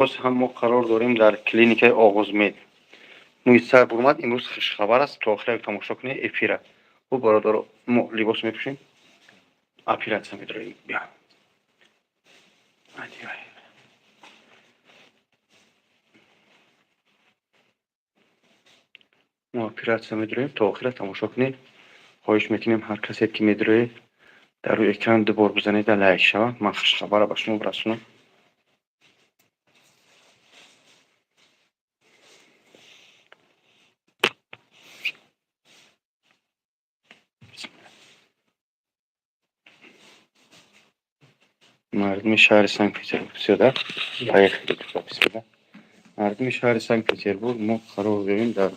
Боз ҳам мо қарор дорем дар клиникаи Оғузмед. Мӯи сар бурмад, имрӯз хушхабар аст, то охира тамошо кунед эфира. Хуб, бародаро, мо либос мепӯшем, оператсия медроем. Биё. Мо оператсия медроем, то охира тамошо кунед. Хоҳиш мекунем, ҳар касе ки медроед, дар рӯи экран ду бор бизанед, лайк шавад. Ман хушхабарро ба шумо расонам. Мардуми шаҳри Санкт-Петербург, всё, да? Поехали, бисмилла. Мардуми шаҳри Санкт-Петербург, мо қарор дорем дар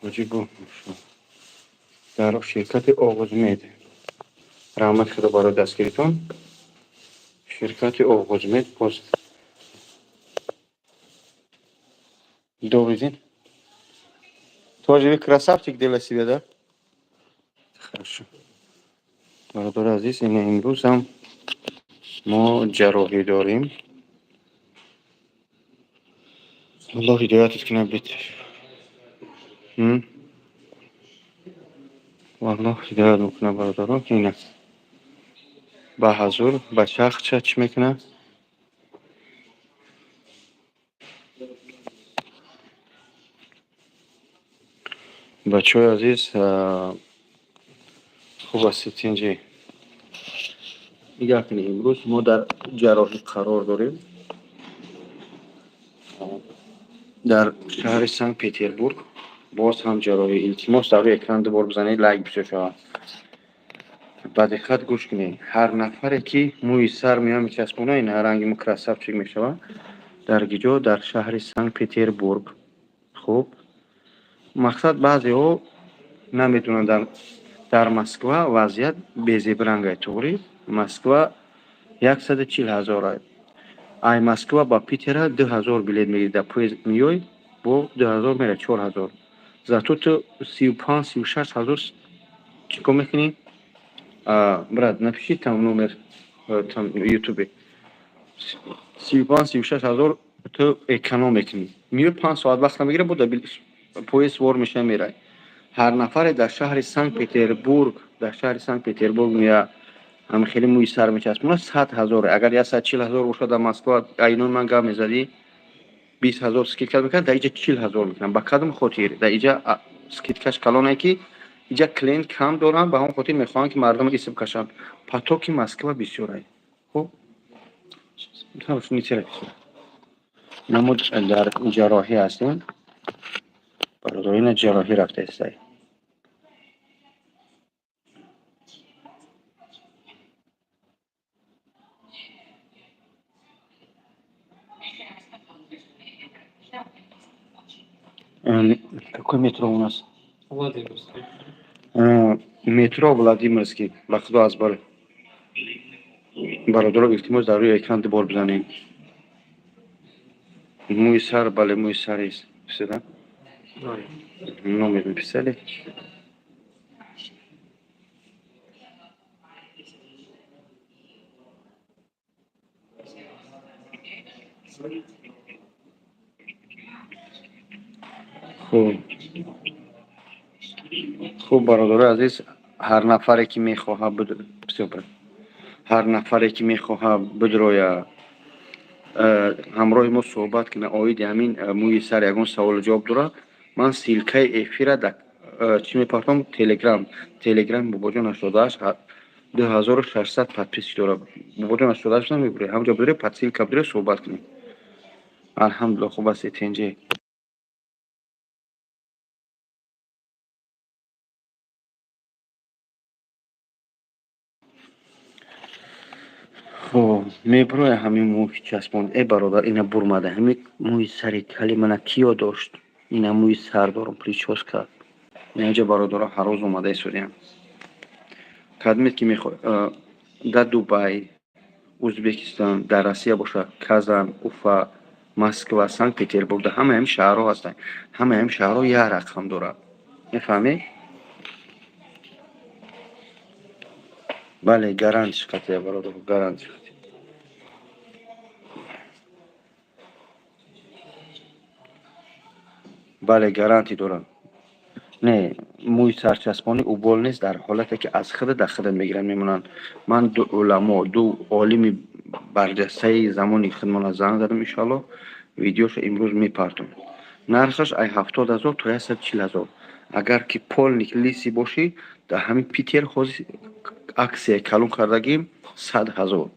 Ҳоҷибу дар ширкати Оғузмед. Раҳмати Худо барои дастгиритон. Ширкати Оғузмед боз. Добрый день. Тоже вы красавчик для себя, да? Хорошо. Бародари азиз, ина имрӯз ҳам мо ҷарроҳӣ дорем. Аллоҳ ҳидоятат кунад, бит. Аллоҳ ҳидоят мекунад, бародарон. Ина ба ҳазур бачахча чӣ мекунад? Бачаҳои азиз, хуб ҳастед, тинҷӣ? Нигаҳ кунед, имрӯз мо дар ҷарроҳӣ қарор дорем. Дар шаҳри Санкт-Петербург боз ҳам ҷарроҳӣ. Илтимос, дар рӯи экран ду бор бизанед, лайк бисёр шавад. Ба диққат гӯш кунед. Ҳар нафаре ки мӯи сар меояд мечаспонад, ина ранги мо красавчик мешавад. Дар киҷо? Дар шаҳри Санкт-Петербург. Хуб, мақсад, баъзеҳо намедонанд, дар Москва вазъият безебрангай, туғри? Москва 140 000 ай. Ай Москва ба Питера 2000 билет мегирӣ, дар поезд меёй, бо 2000 мера, 4000. Зато ту 35, 36 ҳазор чӣ кор мекунӣ? Брат, напиши там номер, там ютубе. 35, 36 ҳазор ту эконом мекунӣ. Меёй, 5 соат вақт намегирад, бо дар поезд сувор мешавӣ, меравӣ. Ҳар нафаре дар шаҳри Санкт-Петербург, дар шаҳри Санкт-Петербург меояд, ҳами хеле мӯи сар мечаспонад, 100 000. Агар 140 000 бошад дар Москва, айнои ман гап мезадӣ, 20 000 скидка мекунад, дар иҷа 40 000 мекунад. Ба кадом хотир? Дар иҷа скидкаш калоне, ки иҷа клиент кам доранд, ба ҳамон хотир мехоҳанд, ки мардумро исм кашанд. Потоки Москва бисёр ай. Хуб, не терапия. Мо дар ҷарроҳӣ ҳастем. Бародаро, ина ҷарроҳӣ рафта истай. Какое метро у нас? Владимирский. Метро Владимирский. Ба Худо аз бар. Бародаро, илтимос, дар рӯи экран ду бор бизанед. Мӯи сар, бале, мӯи сар есть. Всё, да? Да. Номер написали. Хуб. Хуб, бародарои азиз, ҳар нафаре ки мехоҳад, всё, ҳар нафаре ки мехоҳад бидроя, ҳамроҳи мо суҳбат кунад оиди ҳамин мӯи сар, ягон саволу ҷавоб дорад, ман ссылкаи эфира дар чӣ мепартом? Телеграм. Телеграм Бобоҷон 88 2600 подписчик дорад. Бобоҷон 88 намебуред, ҳамҷо бидоред, под ссылка бидоред, суҳбат кунед. Алҳамдулилла, хуб ҳастед, тинҷӣ? Хуб, мебуроя ҳамин мӯй часпонд. Э, бародар, ина бурмада. Ҳамин мӯи сари кали мана киё дошт? Ина мӯи сар дорам, прическа. Инаҷа, бародаро, ҳар рӯз омада истодиям. Кадмед ки мехо дар Дубай, Ӯзбекистон, дар Россия бошад, Казан, Уфа, Москва, Санкт-Петербург, дар ҳамаи ҳамин шаҳрҳо ҳастанд. Ҳамаи ҳамин шаҳрҳо як рақам дорад. Мефаҳмед? Бале, гарантиш қатъия, бародар, гарантиш қатъия. Бале, гарантия дорам. Не, мӯи сарчаспонӣ убол нест, дар ҳолате ки аз худа дар худа мегиранд, мемонанд. Ман ду уламо, ду олими барҷастаи замони худмона занг задам, иншоалло видеошо имрӯз мепартом. Нархаш ай 70 000 то 140 000. Агар ки полный лысый бошӣ, дар ҳамин Питер ҳозир акция калон кардагим, 100 000.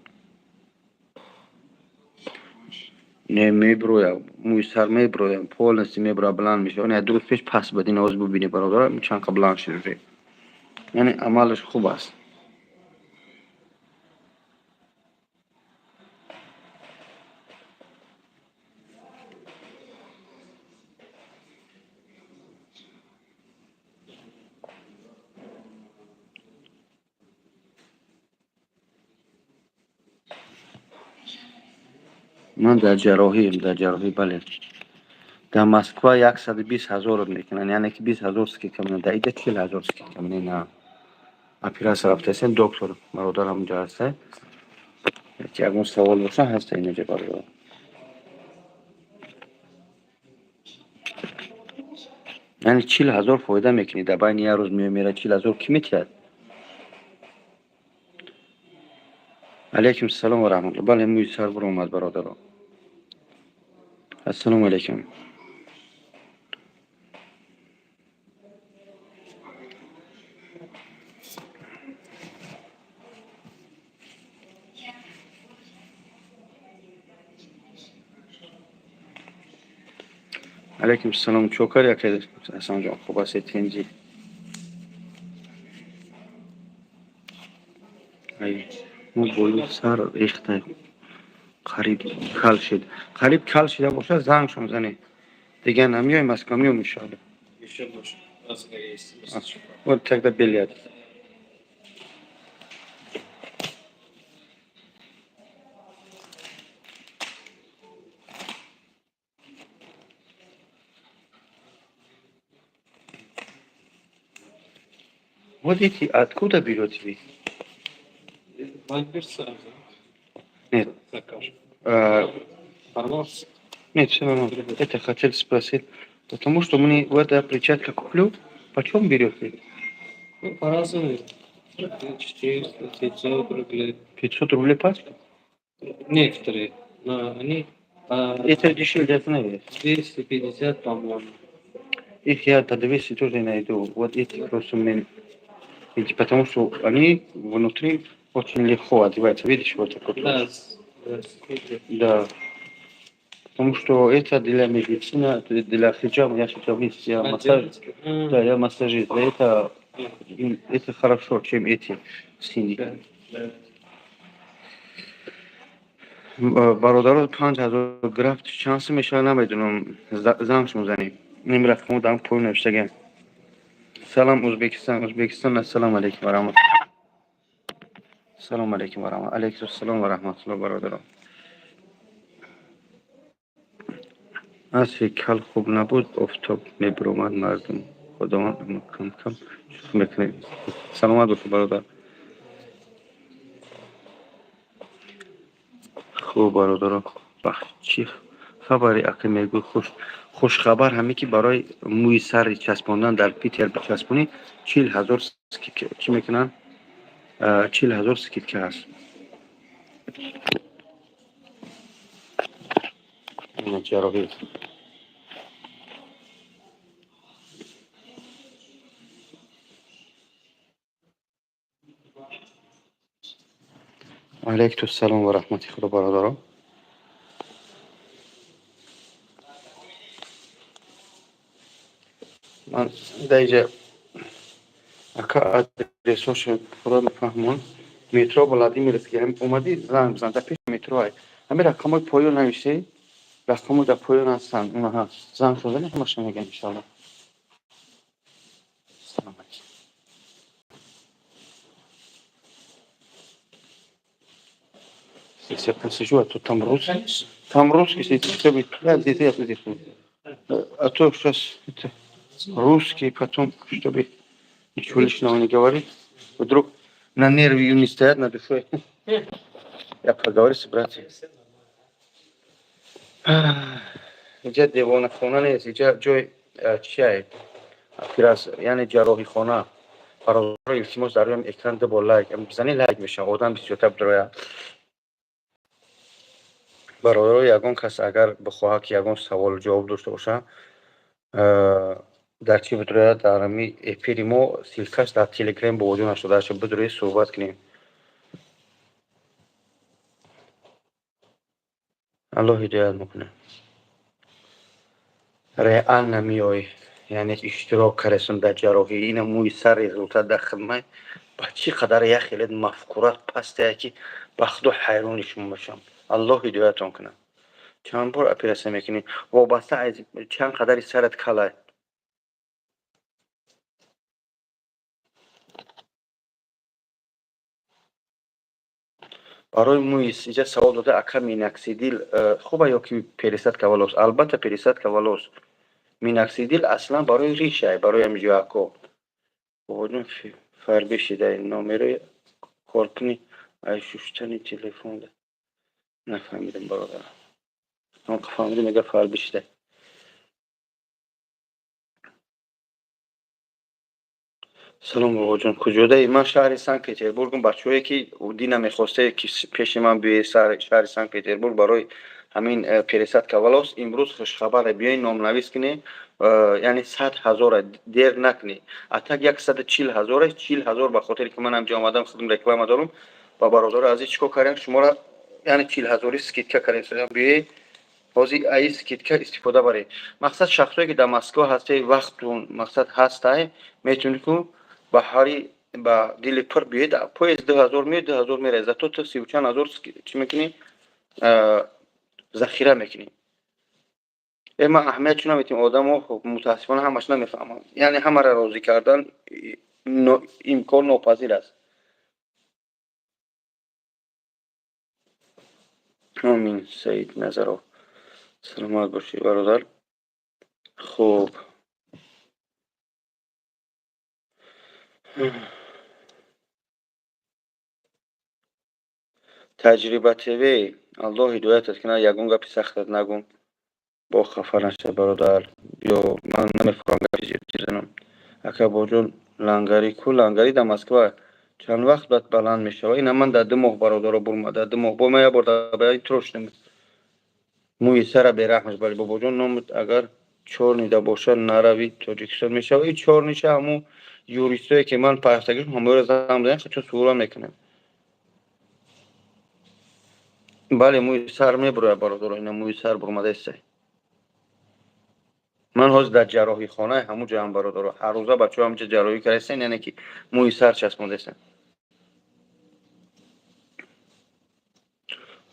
Не, меброя, мӯи сар меброя, полностью меброя, баланд мешавад. Яъне 2 рӯз пеш паст буд, ин ҳозир бубинӣ, бародарам, чанд қа баланд шуд уже. Яъне амалаш хуб аст. Ман дар ҷарроҳием, дар ҷарроҳӣ, бале. Дар Москва 120 000 мекунанд, яъне ки 20 000 скидка мекунанд. Дар иҷа 40 000 скидка мекунанд. На, оператсия рафтаистем, доктор бародарам унҷа ҳаста. Ки ягон савол боша, ҳаста инҷа, бародар. Яъне 40 000 фоида мекунӣ, дар байни як рӯз меои, мера 40 000 кӣ метиҳад? Алайкум салом ва раҳматулло. Бале, мӯи сар биромад, бародаро. Ассалому алайкум. Алайкум салом. Чокар яке Ҳасанҷон, хуб ҳастед, тинҷӣ? Ай, мо болои сар рехта, қариб кал шид. Қариб кал шида бошад, зангшон занед. Дигар намеоем Москва, меом, иншоалло. Еще больше. Размер есть. Вот тогда билет. Вот эти откуда берете вы? Вайбер сразу. Нет. Закаж. А, Порвался. Нет, все нормально. Это хотел спросить. Потому что мне вот я перчатка куплю, почем берете? Ну, по-разному. 400, 500 рублей. 500 рублей пачка? Некоторые, но они по Это дешевле, я знаю. 250, по-моему. Их я до 200 тоже найду. Вот эти просто мне. Эти, потому что они внутри очень легко одеваются. Видишь, вот такой. Да, да, Да. Потому что это для медицины, для хиджама, я хиджамист, я массаж, да, я массажист. Это хорошо, чем эти синие. Да. Бародаро, 5000 графт чанд сум мешавад, намедонам, зангшон занем. Ин рақамо дар поён навиштагиам. Салам, Ӯзбекистон, Ӯзбекистон, ассалому алайкум ва раҳматуллоҳ. Салому алайкум ва раҳмат. Алайкум ассалом ва раҳматуллоҳ, бародаро. Асли кал хуб набуд, офтоб мебиромад мардум. Худованд кам кам шукр мекунем. Саломат бошед, бародар. Хуб, бародаро, чӣ хабаре, ака мегӯй? Хуш хушхабар ҳаме ки барои мӯи сари часпондан дар Питер бичаспонӣ, 40 000 скидка чӣ мекунанд? 40 000 скидка ҳаст. Ина ҷарроҳӣ. Алайкум салом ва раҳмати худо, бародаро. Ман даиҷа, ака, адресошо пурра мефаҳмон. Метро Владимирский омадӣ, занг бизан, дар пеши метро ай. Ҳамин рақамҳои поён навиштӣ, рақамҳо дар поён ҳастанд. Унаҳа занг зани, ҳамаша мегӯям, иншоалло. Салом алейкум. Здесь я посижу, а то там русский. Там русский сидит, чтобы я здесь, я здесь. А то сейчас это русский, потом, чтобы ничего лишнего не говорить. Вдруг на нервы не стоят на душе. Я поговорю с братьями. Иҷа девонахона нест, иҷа ҷои Чиай яъне ҷарроҳихона. Бародаро, илтимос, дар рӯи экран ду бор лайк бизанед, лайк мешавад, одам бисёртар бидрояд. Бародаро, ягон кас агар бихоҳад, ки ягон саволу ҷавоб дошта бошад, дар чӣ бидрояд? Дар ҳами эфири мо ссылка ш дар Телеграм Бобоҷон 88, бидроед, суҳбат кунем. Аллоҳ ҳидоят мекунад. Реально меоӣ, яъне иштирок кардесум дар ҷарроҳӣ, ина мӯи сар результат дар хидмат. Ба чӣ қадар як хеле мафкурат пастая, ки ба худо ҳайрони шумо мешавам. Аллоҳ ҳидоятон кунад. Чанд бор оператсия мекунӣ? Вобаста аз чанд қадари сарат калай. Барои мӯи инҷа савол дода: ака, миноксидил хуба ё ки пересадка волос? Албатта, пересадка волос. Миноксидил аслан барои ришай, барои ҳамиҷояко. Бобоҷон, фарбӣ шидай, номерои коркунӣ ай шуштани телефон. Нафаҳмидам, бародар. Фаҳмидам, мега фарбӣ шидай. Салом, бобоҷон, куҷодаи? Ман шаҳри Санкт Петербургм. Бачаҳое, ки дина мехостед, ки пеши ман биёед шаҳри Санкт Петербург барои ҳамин пересадка волос, имрӯз хушхабаре: биёед, номнавис кунед, яъне 100 000-а, дер накунед. А так 140 000-а, 40 000. Ба хотире ки ман ҳамҷо омадам, худам реклама дорам ба бародари азиз, чӣ кор кардем? Шуморо яъне 40 000-и скидка кардем. Биёед, ҳозир аи скидка истифода баред. Мақсад, шахсое, ки дар Москва ҳастед, вақтун мақсад ҳастай, метавонед ку ба ҳари ба дили пур биёед. Поезд 2000 меояд, 2000 меравад, зато ту сиву чанд ҳазор чӣ мекунӣ? Захира мекунӣ. Ман аҳамият чун наметиҳам, одамо мутаассифона ҳамаш намефаҳманд, яъне ҳамаро розӣ кардан имкон нопазир аст. Омин. Саид Назаров, саломат бошӣ, бародар. Хуб, Таҷриба ТВ, Аллоҳ ҳидоятат кунад. Ягон гапи сахтат нагӯ, бо хафа наша, бародар. Ё ман намехоҳам гапи зиёд занам. Ака Бобоҷон, лангари ку? Лангари дар Москва чанд вақт баъд баланд мешавад? Ина ман дар 2 моҳ, бародаро, бурма, дар 2 моҳ бо ман як бор трош. Мӯи сара бераҳмаш. Бале, Бобоҷон, номат агар чёрный да бошад, нарави Тоҷикистон мешавад. И чёрный ша ҳамун юристое, ки ман пайвастагишм, ҳаморо занг бизанем, чун суҳбат мекунем. Бале, мӯи сар мебурояд, бародаро, ина мӯи сар буромадаест. Ман ҳозир дар ҷарроҳихонаи ҳамун ҷоям, бародаро. Ҳаррӯза бачаҳо ҳамҷа ҷарроҳӣ кардастен, яъне ки мӯи сар часпондастен.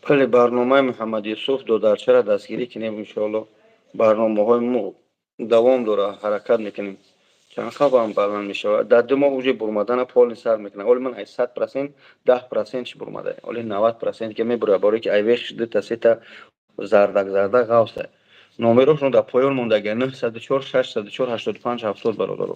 Бале, барномаи Муҳаммад Юсуф додарчаро дастгирӣ кунем, иншоалло. Барномаҳои мо давом дорад, ҳаракат мекунем. Чанд хабам баланд мешавад? Дар 2 моҳ уже бурмадана полный сар мекунад. Оли ман ай 100% 10% чи бурмада, оли 90% ки мебурояд, барое ки айвех дута сета зардак зардак ғавса. Номерошон дар поён мондага: 904 604 85 70, бародаро.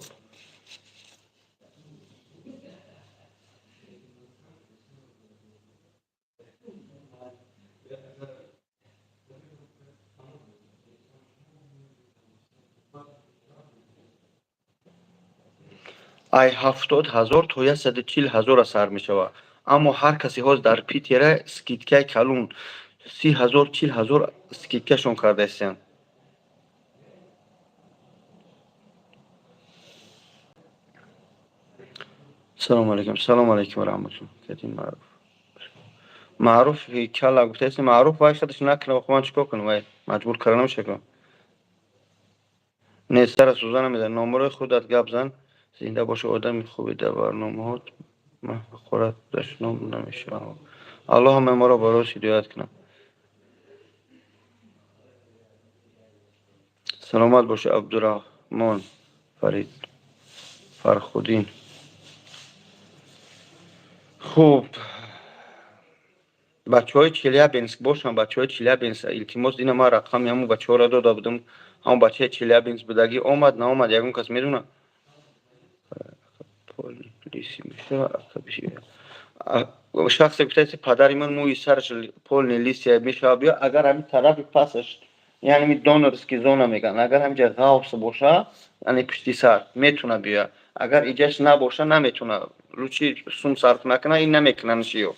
Ай 70 000 то 140 000-а сар мешавад, аммо ҳар касе ҳозир дар Питера скидка и калон, 30 000, 40 000 скидка шон кардаистанд. Салому алайкум. Салому алайкум раҳматулло. Маъруф, Маъруф кала гуфтааст. Маъруф вай худаш накунад, ман чӣ кор кунам? Вай маҷбур карда намешавад. Не, сара сӯза намезанад. Номерои худат гап зан. Зинда бошӣ, одами хуби, дар барномаҳот ман ҳақорат дашном намешавам. Аллоҳ ҳамаи моро ба рост ҳидоят кунад. Саломат бошӣ, Абдураҳмон Фарид Фархуддин. Хуб, бачаҳои Челябинск бошанд, бачаҳои Челябинск, илтимос, ина ман рақами ҳамун бачаҳоро дода будам. Ҳамон бачаи Челябинск будагӣ омад, наомад, ягон кас медонад? Лысый мешавад? Шахсе гуфтааст, падари ман мӯи сараш полный лысый мешавад. Биё, агар ҳамин тарафи пасаш Яъне ми донорский зона мегӯянд. Агар ҳаминҷа ғафс боша, яъне пишти сар метуна биёяд. Агар иҷаш набоша, наметуна. Лучше сум сарф накуна, ин намекунанш ё.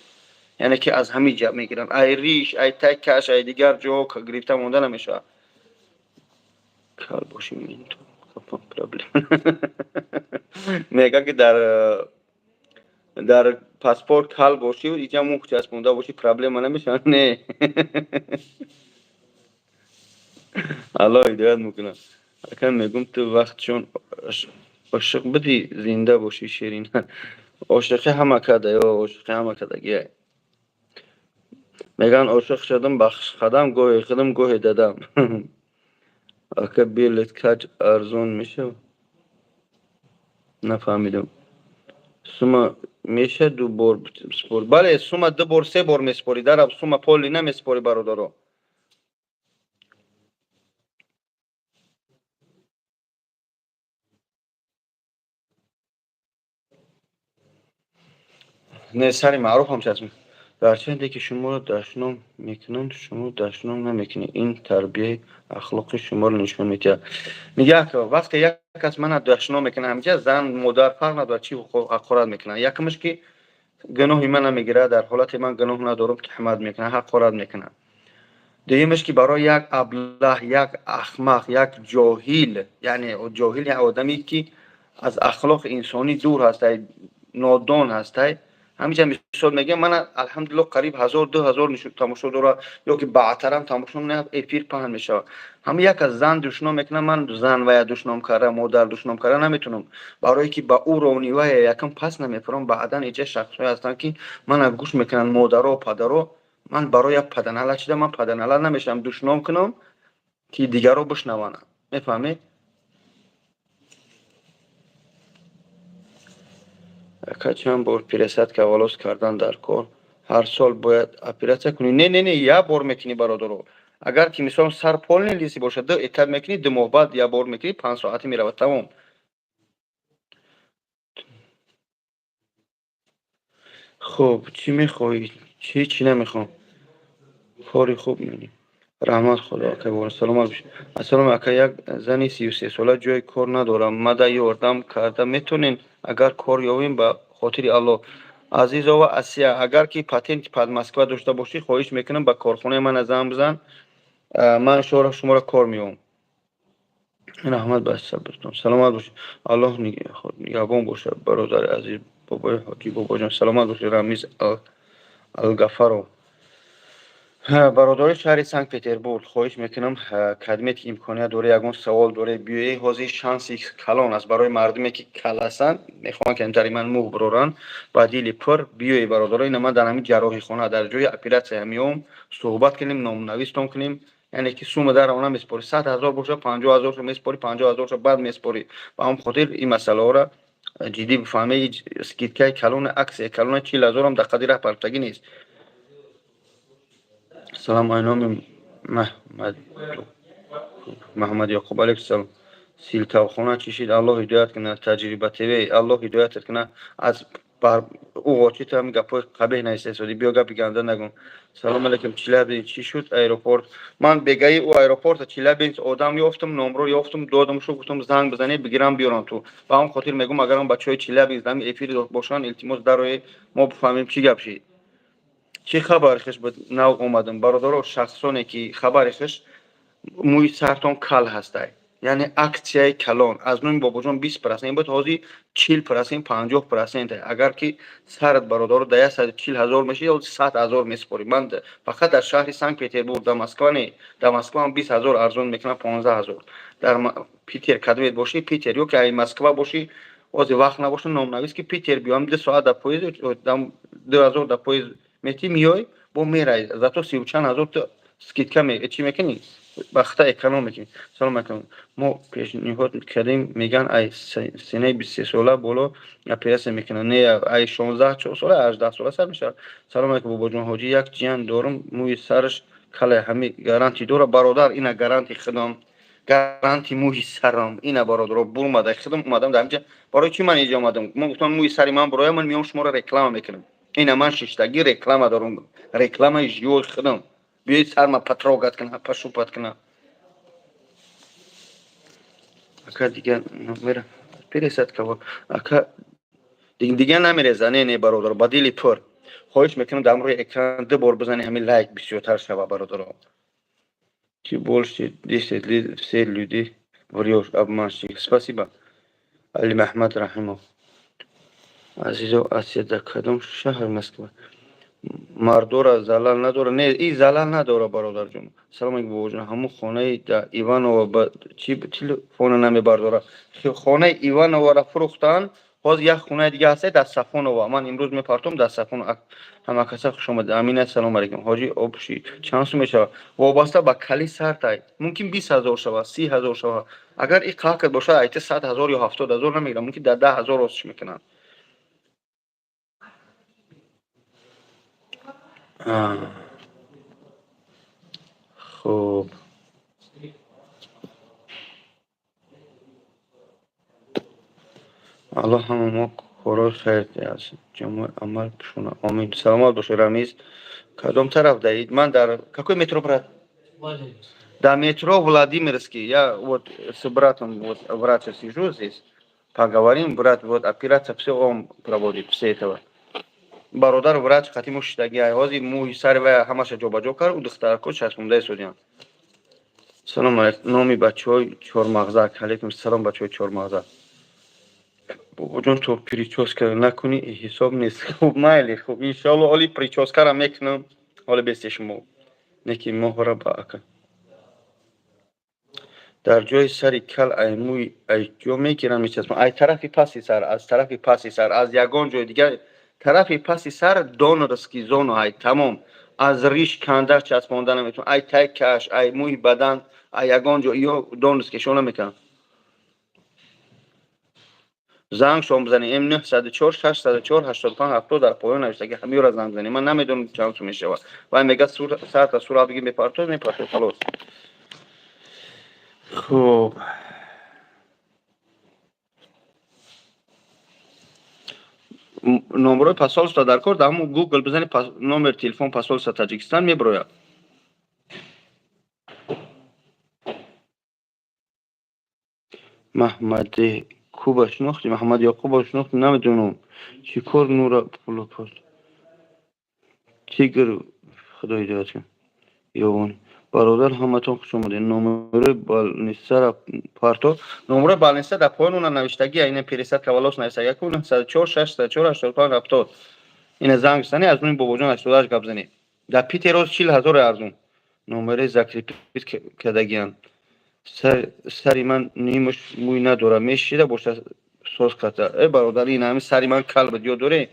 Яъне ки аз ҳамин ҷа мегиранд. Ай риш, ай тай каш, ай дигар ҷоҳо гирифта монда намешавад. Кал боши, проблема. Мега ки дар паспорт кал бошӣ, иҷа мух часпонда бошӣ, проблема намешавад? Не. Аллоҳ ҳидоят мекунад. Ака, мегӯм, ту вақтшон ошиқ будӣ, зинда бошӣ, ширин. Ошиқӣ ҳама када ё ошиқӣ ҳама кадагия. Мегӯянд, ошиқ шудам ба хушқадам, гоҳе худам, гоҳе дадам. Ака, билет каҷ арзон мешавад? Нафаҳмидам. Сума меша ду бор спор? Бале, сума ду бор, се бор меспорӣ. Дараб сума поли намеспорӣ, бародаро. Не, сари маъруфам часм. Гарчанде ки шуморо дашном мекунанд, шумо дашном намекунед. Ин тарбияи ахлоқи шуморо нишон медиҳад. Як вақте як кас мана дашном мекунад, ҳамиҷа зан, модар, фарқ надорад, чӣ ҳақорат мекунад. Якумаш ки гуноҳи мана мегирад, дар ҳолате ман гуноҳ надорам, туҳмат мекунад, ҳақорат мекунад. Дуюмаш ки барои як аблаҳ, як ахмақ, як ҷоҳил, яъне ҷоҳил як одаме ки аз ахлоқи инсонӣ дур ҳастай, нодон ҳастай. Ҳамиҷа мисол мегӯям, мана алҳамдулиллоҳ қариб 1000, 2000 тамошо дора, ё ки баъдтарам тамошо мекунад, эфир паҳн мешавад. Ҳама як аз зан душном мекунад, ман зан вая душном карда, модар душном карда наметунам. Барое ки ба ӯ ровни вая якам пас намефурам, баъдан иҷа шахсҳое ҳастанд ки мана гӯш мекунанд, модаро, падаро, ман барои як паданала чида, ман паданала намешавам, душном кунам ки дигаро бишнаванд. Мефаҳмед? Ака, чанд бор пересадка волос кардан дар кор? Ҳар сол бояд оператсия кунӣ? Не, не, не, як бор мекунӣ, бародаро. Агар ки мисол сар полный лысый бошад, ду этап мекунӣ, 2 моҳ баъд як бор мекунӣ, 5 соатӣ меравад, тамом. Хуб, чӣ мехоҳӣ? Чӣ чӣ намехоҳам? Кори хуб мени. Раҳмат худо, ака, саломат бош. Ассалому, ака, як зани 33сола ҷои кор надорам. Мада ёрдам карда метонен, агар кор ёбем, ба хотири Аллоҳ. Азизова Асия, агар ки патенти Подмосква дошта бошӣ, хоҳиш мекунам, ба корхонаи мана занг бизан, ман шуморо кор меёбам. Раҳмат ба сабртон. Саломат бошед. Аллоҳ нигаҳбон бошад, бародари азиз, бобои ҳоҷӣ, бобоҷон. Саломат бошед, Рамиз Алгафаров. Бародари шаҳри Санкт Петербург, хоҳиш мекунам, кадмет ки имконият доре, ягон савол доре, биёе. Ҳозир шанси калон аст барои мардуме ки кал ҳастанд, мехоҳанд ки тари ман мӯғ бироранд, ба дили пур биёе, бародаро. Ина ман дар ҳамин ҷарроҳихона, дар ҷои оператсия меом, суҳбат кунем, номнавистон кунем. Яъне ки сума дар она меспорӣ, 100 000 боша, 50 000-шо меспорӣ, 50 000-шо баъд меспорӣ. Ба ҳамон хотир ин масъалаҳоро ҷиддӣ бифаҳме. Скидкаи калони, аксияи калони, 40 000-ам дар қадри раҳ партагӣ нест. Салом, айноми Маҳмад Ёқуб, алайкум салом. Силтавхона чӣ шид? Аллоҳ ҳидоят кунад, Таҷриба ТВ, Аллоҳ ҳидоятат кунад. Аз уғочи ту ҳамин гапҳои қабеҳ наистесодӣ, биё, гапи ганда нагӯ. Салом алейкум, Челябинск чӣ шуд аэропорт? Ман бегаи ӯ аэропорта Челябинск одам ёфтам, номро ёфтам, додам шу, гуфтам, занг бизанед, бигирам, биёрам ту. Ба ҳамон хотир мегӯм, агар он бачаҳои Челябинск дар эфир бошанд, илтимос, дарои, мо бифаҳмем чӣ гап шид. Чӣ хабари хиш буд, нав омадам, бародаро. Шахсоне ки хабари хиш, мӯи сартон кал ҳастай, яъне аксияи калон аз номи бобоҷон 20% буд, ҳозир 40%, 50%. Агар ки сарат, бародаро, да 140 000 мешид, ҳозир 100 000 месупорӣ. Ман фақат дар шаҳри Санкт Петербург, дар Москва не, дар Москва ҳам 20 000 арзон мекунам, 15 000. Дар Питер кадомет бошӣ, Питер ё ки ай Москва бошӣ, ҳозир вақт набошад, номнавис ки Питер биём, 2 соат дар поезд, 2000 дар поезд метӣ, меёй, бо мерай, зато сию чанд ҳазор ту скидка чӣ мекунӣ, ба хата эконом мекунӣ. Салом алейкум, мо пешниҳод кардем, мегӯянд, ай синаи 23сола боло оператсия мекунанд. Не, ай 16 сола, 18 сола сар мешавад. Салом алейкум, бобоҷон ҳоҷӣ, як ҷиян дорум, мӯи сараш кале, ҳами гарантӣ дора, бародар? Ина гаранти худам, гаранти мӯи сарам ина, бародаро, бурмада худам омадам дар инҷа. Барои чӣ ман инҷа омадам? Ман гуфтам, мӯи сари ман буроя, ман меом, шуморо реклама мекунам. Ина ман шиштагӣ реклама дорам, рекламаи живои худам. Биёед, сарма потрогать кунам, пощупать кунам. Ака, дигар номера пересадка, ака, дигар намереза. Не, не, бародаро, ба дили пур хоҳиш мекунам, дар рӯи экран ду бор бизани, ҳамин лайк бисёртар шава, бародаро. Чи больше 10 лет все люди врёшь, обманщик. Спасибо, Алимаҳмад Раҳимов. Азизо, Асия дар кадом шаҳр? Москва. Мардора залал надора? Не, и залал надора, бародарҷон. Салом алейкум, бобоҷон. Ҳамун хонаи да Иванова ба чи телефона намебардора? Хонаи Ивановаро фурӯхтанд, ҳозир як хонаи дига ҳаста дар Сафонова. Ман имрӯз мепартом дар Сафон. Ҳамакаса хуш омадед. Амина, салом алейкум. Ҳоҷи, обши чанд сум мешавад? Вобаста ба кали сартай, мумкин 20 000 шавад, 30 000 шавад. Агар и қакат бошад, айта 100 000 ё 70 000 намегирам, мумкин дар 10 000 ростш мекунанд. Хуб, Аллоҳ ҳама мо корҳои хайр диҳад, ҷомаи амал пӯшона, омин. Саломат бошед. Рамиз, кадом тараф даид? Ман дар какой метро, брат? Да, метро Владимирский. Я вот с братом, вот врача, сижу здесь, поговорим. Брат, вот операция, все он проводит, все этого. Бародар врач қати мо шиштагӣ, ҳозир мӯи сари вай ҳамаша ҷобаҷо кард, ӯ духтарако часпонда истодиям. Салом алейкум, номи бачаҳои чормағзак. Алейкум салом, бачаҳои чормағзак. Бобоҷон, то прическа накунӣ, ҳисоб нест. Хуб, майли, хуб, иншоалло, оли прическара мекунам, ҳоли бесте шумо неки моҳра ба ака. Дар ҷои сари кал ай мӯи ай ҷо мегирам, мечаспам? Ай тарафи паси сар, аз тарафи паси сар, аз ягон ҷои дигар, тарафи паси сар, донорский зона ай, тамом. Аз риш канда часпонда наметавон, ай тай каш, ай мӯи бадан, ай ягон ҷо ё донорский шо намекунам. Занг шом бизанед, м 904 604 85 70, дар поён навиштаги, ҳамиёра занг бизанед. Ман намедонам чанд сум мешавад. Вай мега сарта сурат бигир, мепартоз, мепартоз, халос. Хуб, номерои посольства дар кор, дар ҳамун Гугл бизанед, номер телефон посольства Таҷикистон мебирояд. Маҳмади Куба шинохтӣ? Маҳмад Ёқуба шинохтӣ? Намедонам. Чӣ кор нура пулопост тигр, худо ҳидоят кун. Ёвон бародар, ҳаматон хуш омадед. Номерои больницара парто. Номерои больница дар поён уна навиштагӣ, ина пересадка волос навиштагӣ ку, 904 604 85 70. Ина занг зани, аз номи бобоҷон 88 гап занед. Дар Питер роз 40 000 арзун. Номере закрепить кардагианд. Сари ман нимаш мӯй надорад, мешида боша соз ката. Э, бародар, ин ҳами сари ман кал буд, ёд дорӣ?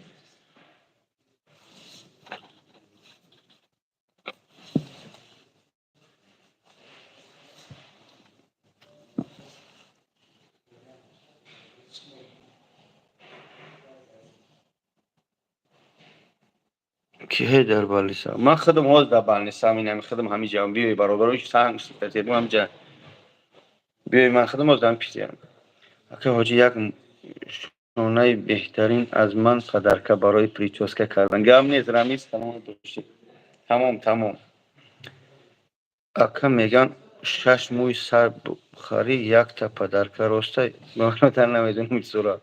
Киҳе дар больница? Ман худам ҳозир дар больницаам, инами худам ҳамиҷаам. Биёй, бародаро, Санкт Петербург ҳамиҷа биёй, ман худам ҳозир дар Питерам. Ака ҳоҷӣ, як шонаи беҳтарин аз ман подарка барои прическа кардан. Гап нест, Рамиз, саломат бошед. Тамом, тамом. Ака, меган, шаш мӯи сар бухарӣ, якта подарка, роста? Бародар, намедонам сура.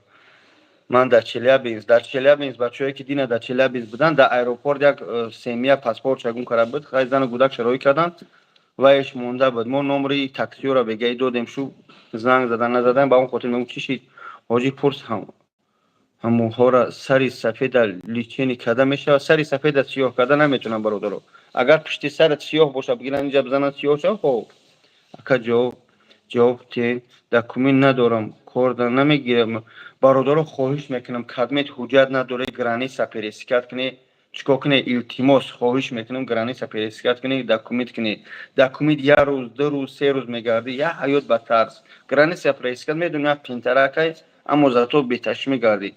Ман дар Челябинск, дар Челябинск, бачаҳое ки дина дар Челябинск буданд, дар аэропорт як семья паспортша гум карда буд, хай, зану гудакша роҳӣ карданд, вайш монда буд. Мо номери таксиёро бегаи додем, шу занг задан назадан, ба он хотир мегӯм, чӣ шид? Ҳоҷӣ, пурс, ҳамонҳоро сари сафеда лечение карда мешавад? Сари сафеда сиёҳ карда наметавонам, бародаро. Агар пушти сарат сиёҳ бошад, бигиранд, инҷа бизананд, сиёҳ шавад. Хоб, ака, ҷавоб тиҳед. Документ надорам, корда намегирам. Бародаро, хоҳиш мекунам, кадмет ҳуҷҷат надоре, граница пересекать кунед, чикор кунед? Илтимос, хоҳиш мекунам, граница пересекать кунед, документ кунед. Документ як рӯз, 2 рӯз, 3 рӯз мегардӣ, як ҳаёт ба тарс. Граница пересекать, медонӣ, як қинтаракай, аммо зато беташвиш мегардӣ.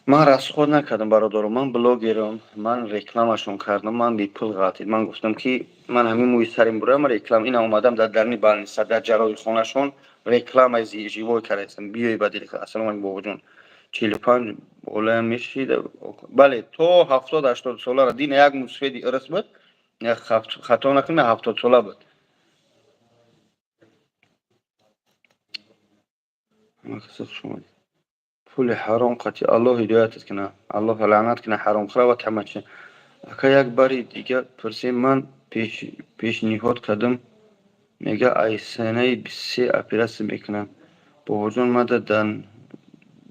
Ман расход накардам, бародаро, ман блогерам, ман рекламашон кардам, ман бепул ғалтид. Ман гуфтам, ки ман ҳамин мӯи сарим бурам, реклама. Ина омадам дар дарни больница, дар ҷарроҳихонашон рекламаи живой кардаистам. Биёй, ба дили. Ассалому алайкум, бобоҷон, 45 болаям мешид. Бале, то 70-80 солара дина як мусфеди ирис буд, хато накунам, 70 сола буд. Пули ҳаром қатъи Аллоҳ ҳидоятат кунад, Аллоҳ лаънат кунад ҳаромхӯра ва тамачи. Ака, як бари дига пурсем, ман пешниҳод кардам, мега, ай санаи 23 оператсия мекунам. Бобоҷон, мада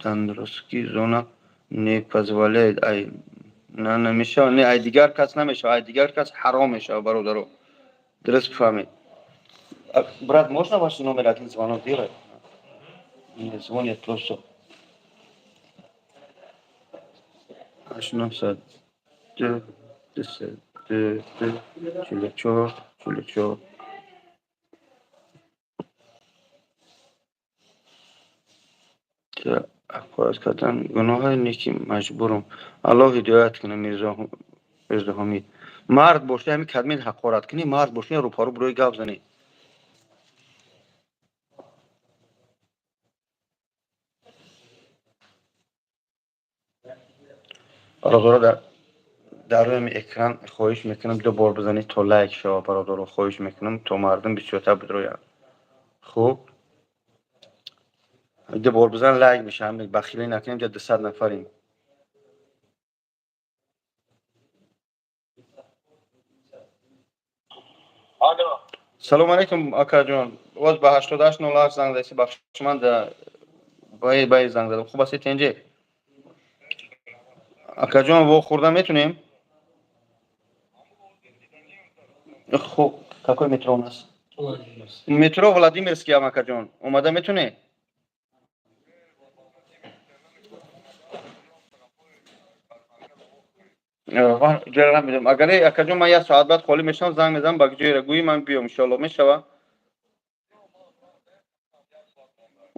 донорский зона не позволяет, ай на намешавад, не, ай дигар кас намешавад, ай дигар кас ҳаром мешавад, бародаро, дуруст бифаҳмед. Брат, можно ваш номер, один звонок делать? Мне звонят просто. 8 902 2 2 44 44. Ҳақорат кардан гуноҳе не, ки маҷбурам. Аллоҳ ҳидоят кунад, Мирзо Ҳомид. Мард бошӣ, ҳамин кадмин ҳақорат кунӣ, мард бошӣ, рӯпарӯ бирои гап занӣ. Бародаро, дар рӯи экран хоҳиш мекунам, ду бор бизанед, то лайк шава. Бародаро, хоҳиш мекунам, то мардум бисёртар бидроянд. Хуб, ду бор бизан, лайк мешавам. Бахилӣ накунем, ҷа 200 нафарем. Алло. Салом алейкум, акаҷон. Боз ба 8808 занг задаси. Бахшиш, ман баи занг задам. Хуб астед, тенҷе, акаҷон? Вохӯрда метунем? Хуб, какой метро у нас? Метро Владимирский ам, акаҷон, омада метунӣ? Ҷоро намедонам. Агар акаҷон, ман як соат баъд холӣ мешавам, занг мезанам, ба ҷойро гӯӣ, ман биём, иншоалло. Мешава?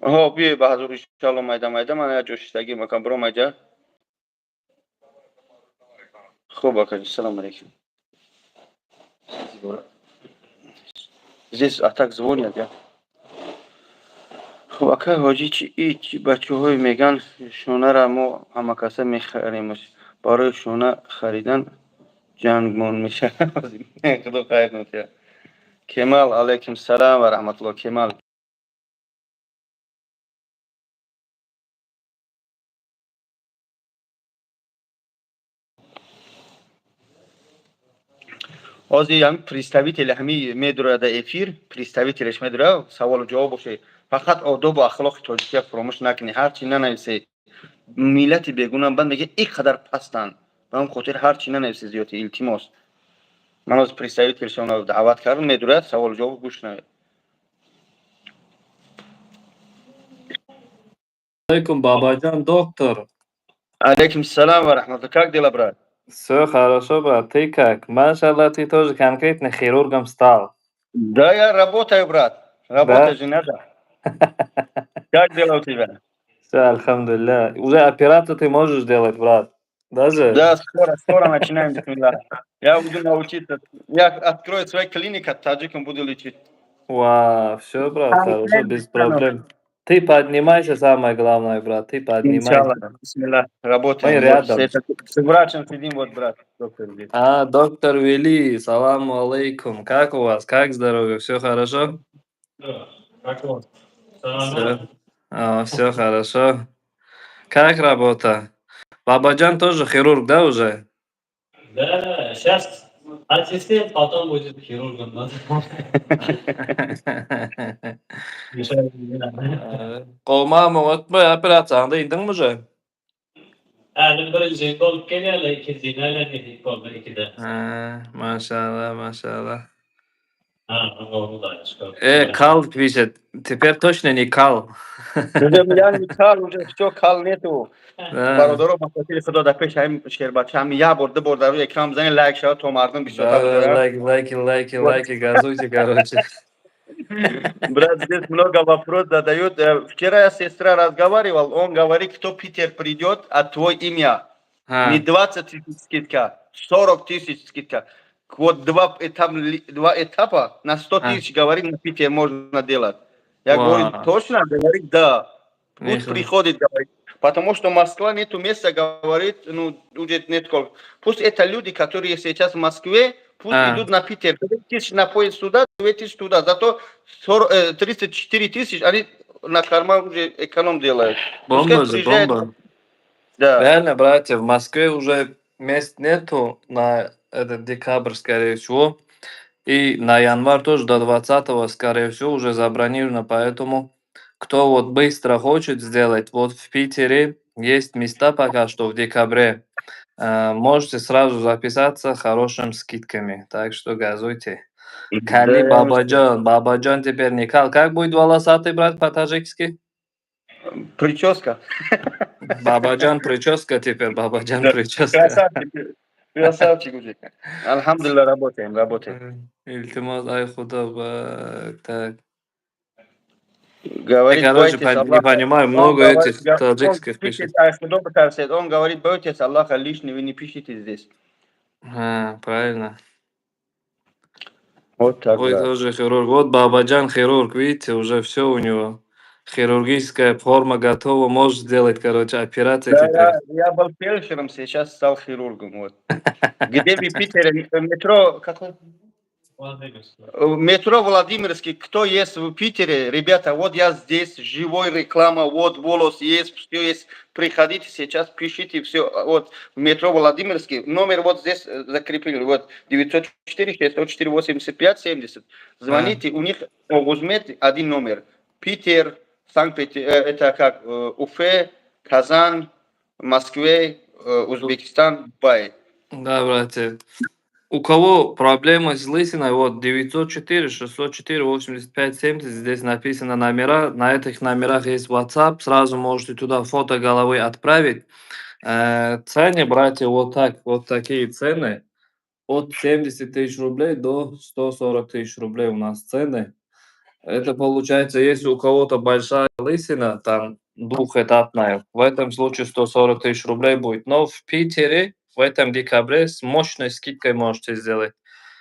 Ҳо, биёй ба ҳазур, иншоалло. Майда майда ман як ҷо шиштагӣ макам, биром айҷа. Хуб, акаҷон, салому алейкум. Здесь, а так звонят, я. Хуб, акай ҳоҷӣ, чи чи бачаҳое меган, шонара мо ҳамакаса мехаремаш, барои шона харидан ҷангмон мешавад. Худо хайр нотия. Кемал, алайкум салам ва раҳматулло, Кемал. Ҳозир ҳами представители ҳами медурояд эфир, представителеш медурояд, саволу ҷавоб боше. Фақат одобу ахлоқи тоҷикия фуромӯш накунед. Ҳарчи нанависе, миллати бегуна банд мега, ин қадар пастанд. Ба ҳамн хотир ҳарчи нанависе зиёти, илтимос. Ман ҳозир представителшонро даъват кардам, медурояд, саволу ҷавоб гӯш навед. Алейкум, Бабаджан, доктор. Алейкум салам ва раҳматулло. Как дела, брат? Все хорошо, брат. Ты как? Машаллах, ты тоже конкретно хирургом стал. Да, я работаю, брат. Работать же надо. Как дела у тебя? Все, альхамдулилля. Уже операцию ты можешь делать, брат? Даже? Да, скоро, скоро начинаем, бисмиллах. Я буду научиться. Я открою свою клинику, таджикам буду лечить. Вау, все, брат, хорошо, без проблем. Ты поднимайся, самое главное, брат, ты поднимайся. Иншаллах, бисмиллах, работаем. Мы рядом. Вот, с врачом сидим, вот брат, доктор здесь. А, доктор Вели, саламу алейкум. Как у вас, как здоровье, все хорошо? Да, как у вас? Все, а, все хорошо. Как работа? Бабаджан тоже хирург, да, уже? Да, сейчас ассистент, потом будет хирургом. Да? Gowmy, otmy operasiýaňda indiňmi уже? Häli birinji bolup gelýärler, ikinjini häli nesip boldy ikide. Ha, maşallah, maşallah. Ha, Hudaýa şükür. Кал пишет. Теперь точно не кал. Уже я не кал, уже все, кал нету. Да. Бародаро, ба хотири Худо, дар пеши ҳамин шербача ҳами як бор, ду бор дар рӯи экран бизанед, лайк шавад, то мардум бисёртар Да, бидоранд. Лайк, лайки, лайки, лайки, газуйте, короче. Брат, здесь много вопросов задают. Вчера я с сестрой разговаривал, он говорит, кто Питер придет, а твой имя. Ha. Не 20 тысяч скидка, 40 тысяч скидка. Вот два, этап, два этапа на 100 А. тысяч, говорит, на Питер можно делать. Я Вау. говорю, точно? Говорит, да. Пусть Нихуя. приходит, говорит. Потому что Москва, нету места, говорит, ну, уже нет сколько. Пусть это люди, которые сейчас в Москве, пусть идут на Питер. 2000 на поезд сюда, 2000 туда. Зато 40, 34 тысячи они на карман уже эконом делают. Бомба Пускай же, приезжают. бомба. Да. Реально, братья, в Москве уже мест нету на этот декабрь, скорее всего. И на январь тоже до 20, скорее всего, уже забронировано. Поэтому кто вот быстро хочет сделать, вот в Питере есть места пока что в декабре. Можете сразу записаться хорошими скидками. Так что газуйте. Кали Бабаджан. Бабаджан теперь не кал. Как будет волосатый, брат, по-таджикски? Прическа. Бабаджан прическа теперь, Бабаджан прическа. Красавчик. Красавчик уже. Алхамдулилла, работаем, работаем. Илтимос, ай худо, так. Говорит, Я, короче, бойтесь не Аллаха. понимаю, Он много говорит, этих он таджикских пишет, пишет. Ай худо битарсед. Он говорит, бойтесь Аллаха, лишнего вы не пишите здесь. А, правильно. Вот так, Ой, да. тоже хирург. Вот Бабаджан хирург, видите, уже все у него. Хирургическая форма готова, может сделать, короче, операции Да, теперь. я был фельдшером, сейчас стал хирургом. Вот. Где в Питере метро, какой? Владимирский. Метро Владимирский, кто есть в Питере, ребята, вот я здесь, живой реклама, вот волос есть, все есть, приходите сейчас, пишите все, вот в метро Владимирский, номер вот здесь закрепили, вот 904 604 85 70, звоните, у них Огузмед один номер, Питер, Санкт-Петербург, это как, Уфе, Казань, Москве, Узбекистан, Дубай. Да, братья. У кого проблемы с лысиной, вот 904 604 85 70, здесь написано номера, на этих номерах есть WhatsApp, сразу можете туда фото головы отправить. Цены, братья, вот так, вот такие цены, от 70 тысяч рублей до 140 тысяч рублей у нас цены. Это получается, если у кого-то большая лысина, там двухэтапная, в этом случае 140 тысяч рублей будет. Но в Питере в этом декабре с мощной скидкой можете сделать.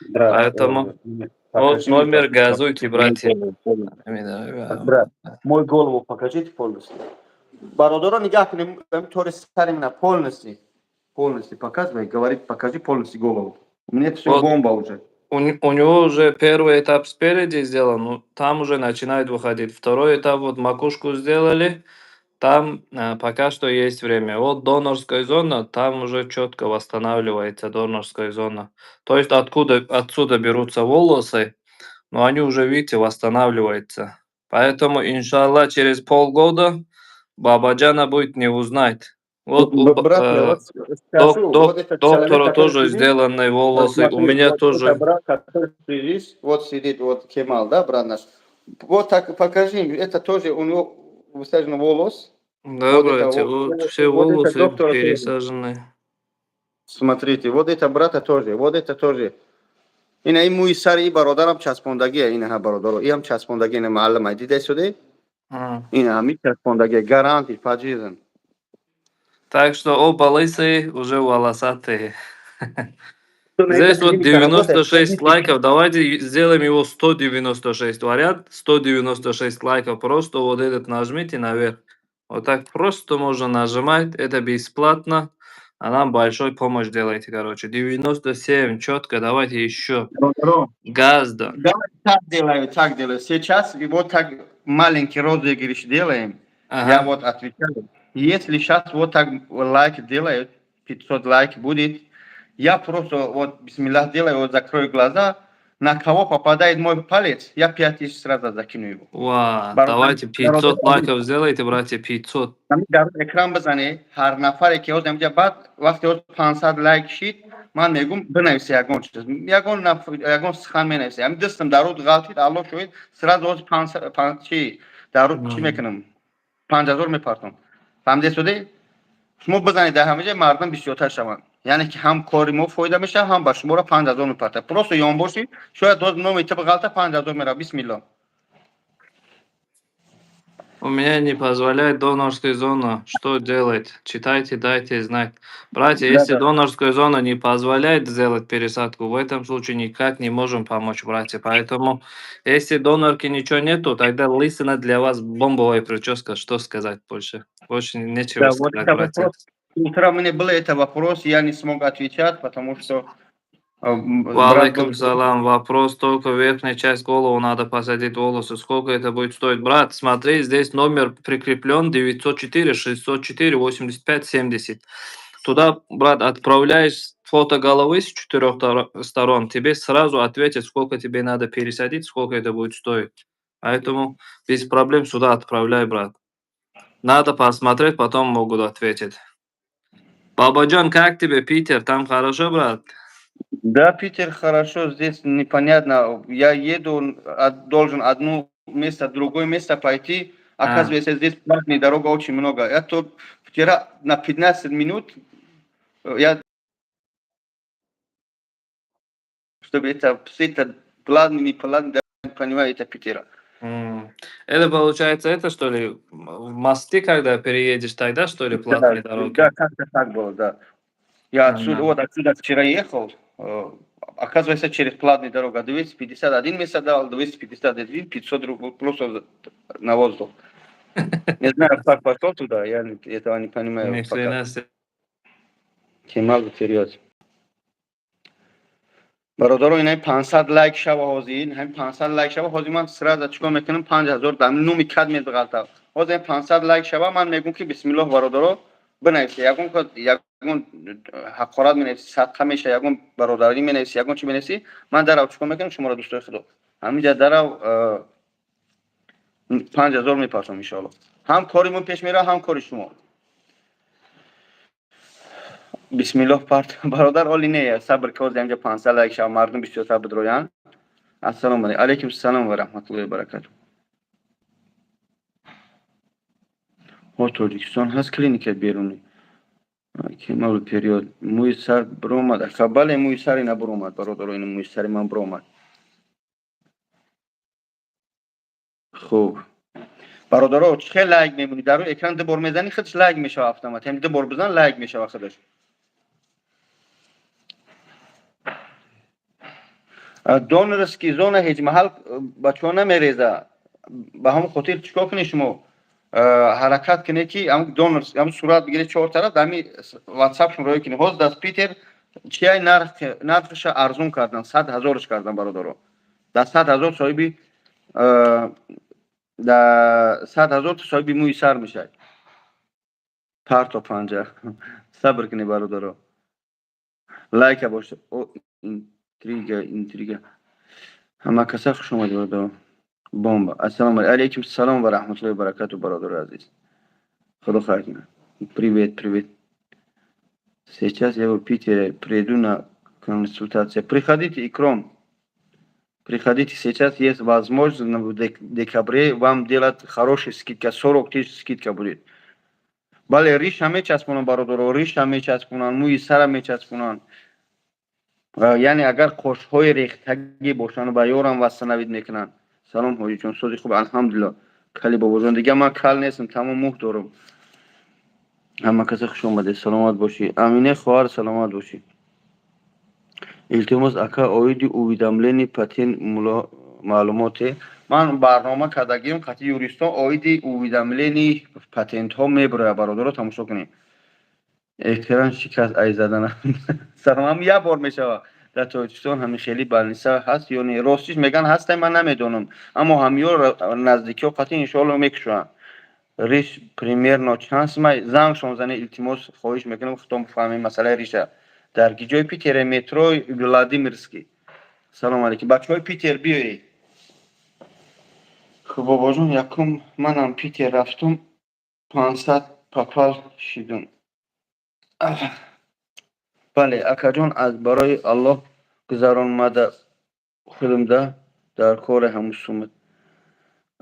Брат, Поэтому вот покажи мне, номер пожалуйста. Газуйте, братья. Брат, мой голову покажите полностью. Бародаро, нигаҳ кунем, тори сари мана полностью. Полностью показывай, говорит, покажи полностью голову. У меня все Вот. Бомба уже. У него уже первый этап спереди сделан, ну, там уже начинает выходить. Второй этап, вот макушку сделали, там пока что есть время. Вот донорская зона, там уже четко восстанавливается донорская зона. То есть откуда, отсюда берутся волосы, но они уже, видите, восстанавливаются. Поэтому, иншаллах, через полгода Бабаджана будет не узнать. Вот у Брат, я вот скажу, вот этот человек, доктора который тоже сидит, сделанные вот волосы, у смотри, меня вот тоже. это брат, который сидит, вот сидит, вот Кемал, да, брат наш. Вот так покажи, это тоже у него высажен волос. Да, Вот это братья, вот, вот все вот это волосы доктора тоже. пересажены. Смотрите, вот это брата тоже, вот это тоже. Ина ин мӯи сари и бародарам часпондагия, ина бародаро, иам часпондагия, ина маълума, дида суде? А. Ина ҳами часпондагия, гарантия пожизненно. Так что оба лысые, уже волосатые. Здесь вот 96 лайков. Давайте сделаем его 196 вариант. 196 лайков. Просто вот этот нажмите наверх. Вот так просто можно нажимать. Это бесплатно. А нам большой помощь делаете, короче. 97, четко. Давайте еще. Газда. Давай так делаем, так делаем. Сейчас и вот так маленький розыгрыш делаем. Ага. Я вот отвечаю. Если сейчас вот так лайк делают, 500 лайк будет, я просто вот бисмиллах делаю, вот закрою глаза, на кого попадает мой палец, я 5000 сразу закину его. Ва, давайте 500 лайков сделайте, братья, 500. Дар экран бизане, ҳар нафаре ки ҳозир инҷа баъд вақте ҳозир 500 лайк шид, ман мегум бинависе ягон чиз, ягон сухан менависе. Ҳамин дастам дар руд ғалтид, Аллоҳ шоҳид, сразу ҳозир 500 чи дар руд чӣ мекунам? 5000 мепартом. Фаҳмиде суде? Шумо бизанед дар ҳама ҷой, мардум бисёртар шаванд. Яъне ки ҳам кори мо фоида мешавад, ҳам ба шуморо 5000 мепартад. Просто ён бошӣ, шояд доз номи ту ғалта, 5000 меравад. Бисмилло. У меня не позволяет донорская зона. Что делать? Читайте, дайте знать. Братья, если донорская зона не позволяет сделать пересадку, в этом случае никак не можем помочь, братья. Поэтому, если донорки ничего нету, тогда лысина для вас бомбовая прическа. Что сказать больше? Больше нечего Да, вот сказать, это братья. Вопрос. Утро мне был это вопрос, я не смог отвечать, потому что брат Валейкум был. Салам. Вопрос: только верхняя часть головы надо посадить волосы. Сколько это будет стоить? Брат, смотри, здесь номер прикреплен: 904 604 85 70. Туда, брат, отправляешь фото головы с четырех сторон, тебе сразу ответят, сколько тебе надо пересадить, сколько это будет стоить. Поэтому без проблем сюда отправляй, брат. Надо посмотреть, потом могут ответить. Бабаджан, как тебе Питер? Там хорошо, брат? Да, Питер хорошо, здесь непонятно. Я еду, должен одно место, другое место пойти. Оказывается, здесь платная дорога очень много. Я тут вчера на 15 минут, я, чтобы это, все это платный, не платный, да, не понимаю, это Питера. Это получается, это что ли, в мосты, когда переедешь, тогда что ли платные Да, дороги? да, как-то так было, да. Я отсюда, Ага. вот отсюда вчера ехал, оказывается, через платную дорогу 251 место дал, 251, 500 рублей просто на воздух. Не знаю, как пошел туда, я этого не понимаю Ни пока. хрена себе. Кемал вперед. Бародаро, ин 500 лайк шава ҳозир, ҳамин 500 лайк шава ҳозир, ман сразу чикор мекунам? 5000 дар нуми кад медғалта. Ҳозир 500 лайк шава, ман мегӯм, ки бисмиллоҳ, бародаро, бинависе, ягон ягон ҳақорат менависи, садқа меша, ягон бародарӣ менависи, ягон чи менависи, ман дарав чикор мекунам шуморо, дӯстои худо, ҳаминҷа дарав 5000 мепартом, иншоалло. Ҳам кори мо пеш мера, ҳам кори шумо. Бисмиллоҳ, парт, бародар, оли не, сабр ки ҳозир ҳамҷа 500 лайк шава, мардум бисёртар бидроянд. Ассалому алайкум. Алайкум салом ва раҳматуллоҳи ва баракатуҳ. Ҳо, Тоҷикистон ҳаст клиника берунӣ. Кемал период. Мӯи сар биромад. Ака, бале, мӯи сари на биромад, бародаро, ин мӯи сари ман биромад. Хуб. Бародаро, чӣ хел лайк мемонӣ? Дар рӯи экран ду бор мезанӣ, худаш лайк мешава автомат. Ҳам ду бор бизан, лайк мешава худаш. Донорский зона ҳеҷ маҳал бачаҳо намереза. Ба ҳамон хотир чикор кунед шумо? Ҳаракат кунед, ки ҳамн донор, ҳамн сурат бигиред чор тараф, дар ҳамин WhatsApp шон роя кунед. Ҳозир дар Питер чиай нарх, нархша арзон кардан, 100 ҳазорш кардан, бародаро. Дар 100 ҳазор соҳиби, дар 100 ҳазор соҳиби мӯи сар мешавад. Парто панҷа. Сабр кунед, бародаро. Лайка бошед. О, интрига, интрига. Ҳама каса хуш омадед, бародаро. Бомба. Ассалому алайкум салом ва раҳматуллоҳи ва баракатуҳ, бародари азиз. Худо хайр кунад. Привет, привет. Сейчас я в Питере, приеду на консультацию. Приходите, Икром. Приходите, сейчас есть возможность в декабре вам делать хорошая скидка, 40 тысяч скидка будет. Бале, риша мечаспонанд, бародаро, риша мечаспонанд, мӯи сара мечаспонанд. Яъне агар қошҳои рехтагӣ бошанд, ба ёрам восстановить мекунанд. Салом, ҳоҷиҷон, сози хуб, алҳамдулилло. Кали бобоҷон, дига ман кал нестам, тамом мӯҳ дорам. Ҳама каса хуш омадед, саломат бошӣ. Амине хоҳар, саломат бошӣ. Илтимос, ака, оиди уведомление патент маълумоте. Ман барнома кардагиам қатъи юристон, оиди уведомление патентҳо мебирояд, бародаро, тамошо кунед. Эҳтиром шикаст ай задана. Салом, як бор мешава. Дар Тоҷикистон ҳамин хели больница ҳаст ё не? Ростиш меган, ҳастай, ман намедонам. Аммо ҳамиё наздикиҳо қатъи иншоалло мекушоянд. Риш примерно чанд сумай? Зангшон зане, илтимос, хоҳиш мекунам, худтон бифаҳмед масъалаи риша. Дар ҷои Питере, метрои Владимирский. Салом алейкум. Бачаҳои Питер, биёед. Хуб, бобоҷон, якум манам Питер рафтум, 500 попал шидум. Бале, акаҷон, аз барои Аллоҳ гузаронмада худумда дар коре ҳамун сумат.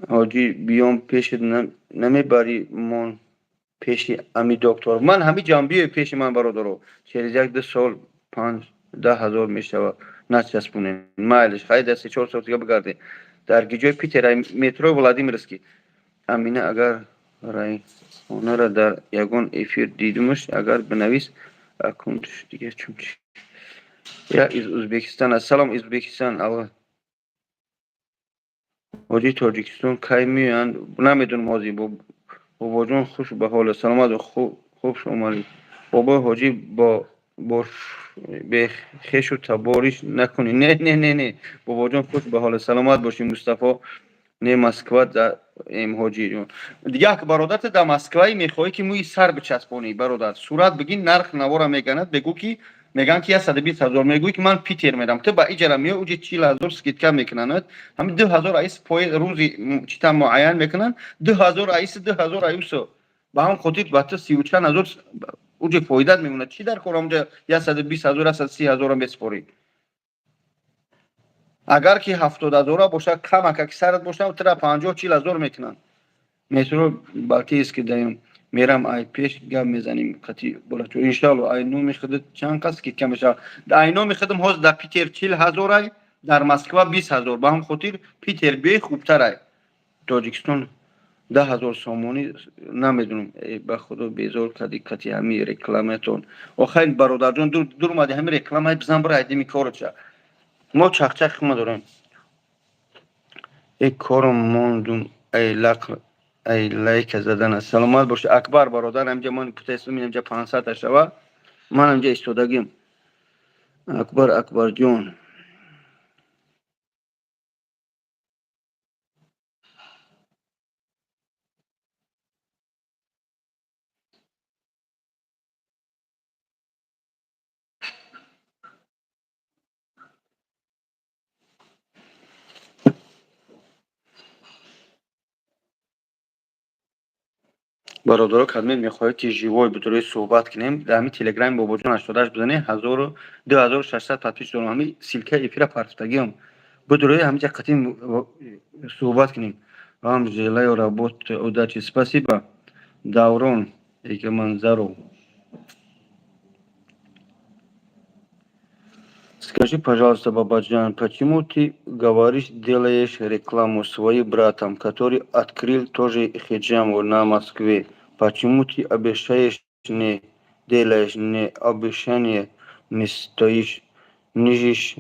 Ҳоҷӣ, биём пеши намебарӣ мон пеши ами доктор. Ман ҳами ҷам биёй пеши ман, бародаро. Через як ду сол 5-10 ҳазор мешава. Начаспонем. Майлиш, хай, дар 3-4 сол дига бигарде. Дар ҷои Питер, метрои Владимирский. Амина, агар Райҳонара дар ягон эфир дидумаш, агар бинавис, аккаунтш дига чун чи. Я из Узбекистана. Салом, Узбекистан. Ҳоҷи, Тоҷикистон кай меоянд? Намедонам ҳозир. Бобоҷон, хуш ба ҳолат, саломат, хуб омадӣ. Бобои ҳоҷӣ, бо бехешу табориш накунӣ. Не, не, не, не, бобоҷон, хуш ба ҳолат, саломат бошӣ. Мустафо, не, Москва эм. Ҳоҷӣ, як бародарта дар Москваи мехоҳӣ, ки мӯи сар бичаспонӣ, бародар, сурат бигин, нарх навора меганад, бегӯ, ки мегӯянд, ки 120 000, мегӯӣ, ки ман Питер мерам, ту ба иҷара меои, уҷи 40 000 скидка мекунанд, ҳами 2000 аис пои рӯзи чита муайян мекунанд, 2000 аиси, 2000 аюсо, ба ҳам хотир ба ту сиву чанд ҳазор уҷи фоидат мемонад. Чӣ дар кор ҳамҷа 120 000, 130 000-ам беспорӣ? Агар ки 70 000-а бошад, камака ки сарат бошад, тура 50-40 ҳазор мекунанд. Метро Балтийский даем, мерам, ай пеш гап мезанем қати болачо, иншалло. Ай номи худат чанд қас скидка мешавад? Ай номи худам ҳозир дар Питер 40 000-ай, дар Москва 20 000. Ба ҳам хотир Питер биёй, хубтарай. Тоҷикистон 10 000 сомонӣ намедонам. Ба худо, безор кади кати ҳами рекламатон. Охай, бародарҷон, дур омади, ҳами рекламаи бизан, бира айдими короча. Мо чақчақ ма дорем. Э, кором мондум, ай лақ, ай лайка задана. Саломат бошӣ, Акбар бародар. Ҳамҷа ман путаистум, инҷа 500 шава, ман ҳамҷа истодагим. Акбар, Акбарҷон. Бародаро, кадме мехоҳед, ки живой бидурои суҳбат кунем, дар ҳамин телеграми Бобоҷон 88 бизанед, ҳазору 2600 подписчик дорам, ҳамин ссылкаи эфира партофтагиам, бидурои ҳаминҷа қатъи суҳбат кунем. Вам желаю работы, удачи. Спасибо, Даврон Эгаманзаров. Скажи, пожалуйста, Бабаджан, почему ты говоришь, делаешь рекламу своим братам, который открыл тоже хиджаму на Москве? Почему ты обещаешь, не делаешь, не обещание не стоишь, нижишь,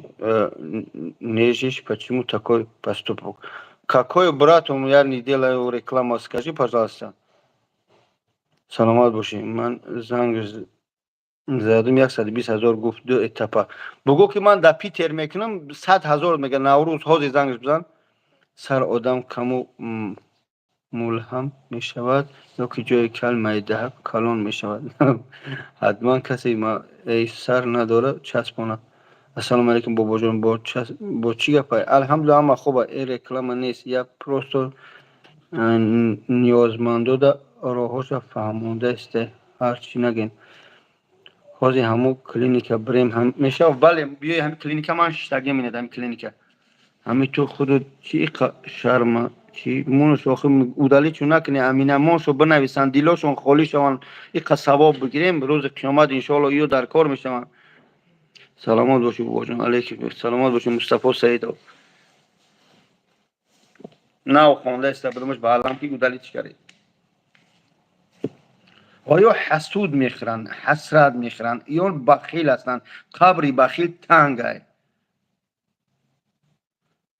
нежишь, почему такой поступок? Какой братом я не делаю рекламу, скажи, пожалуйста. Саломат бошӣ. Ман занг задум, 120 000 гуфт, ду этапа. Бугӯ, ки ман дар Питер мекунам, 100 000 мега. Наврӯз ҳозир зангш бизан. Сар одам каму мулҳам мешавад ё ки ҷои кал майдаҳак калон мешавад. Ҳатман касе эй сар надорад, часпона. Ассалому алайкум, бобоҷон, бо чӣ гапай? Алҳамдулилла, ҳама хуба. Э, реклама нест, я просто ниёзмандода роҳҳоша фаҳмондаисте, ҳарчи нагем. Ҳозир ҳамун клиника бирем мешавад? Бале, биёи ҳамин клиника, ман шиштагиам, инад ҳамин клиника. Ҳамин ту худут чӣ шарма чӣ мунуш охи удалить чун накунӣ, аминамоншо бинависанд, дилошон холӣ шаванд, иқа савоб бигирем, рӯзи қиёмат, иншоалло, ё дар кор мешаванд. Саломат бошӣ, бобоҷон. Алейкум, саломат бошӣ, Мустафо Саидов. Нав хонда иста будамаш ба алам, ки удалить кардед. Оё ҳасуд мехӯранд, ҳасрат мехӯранд, ё бахил ҳастанд. Қабри бахил тангай.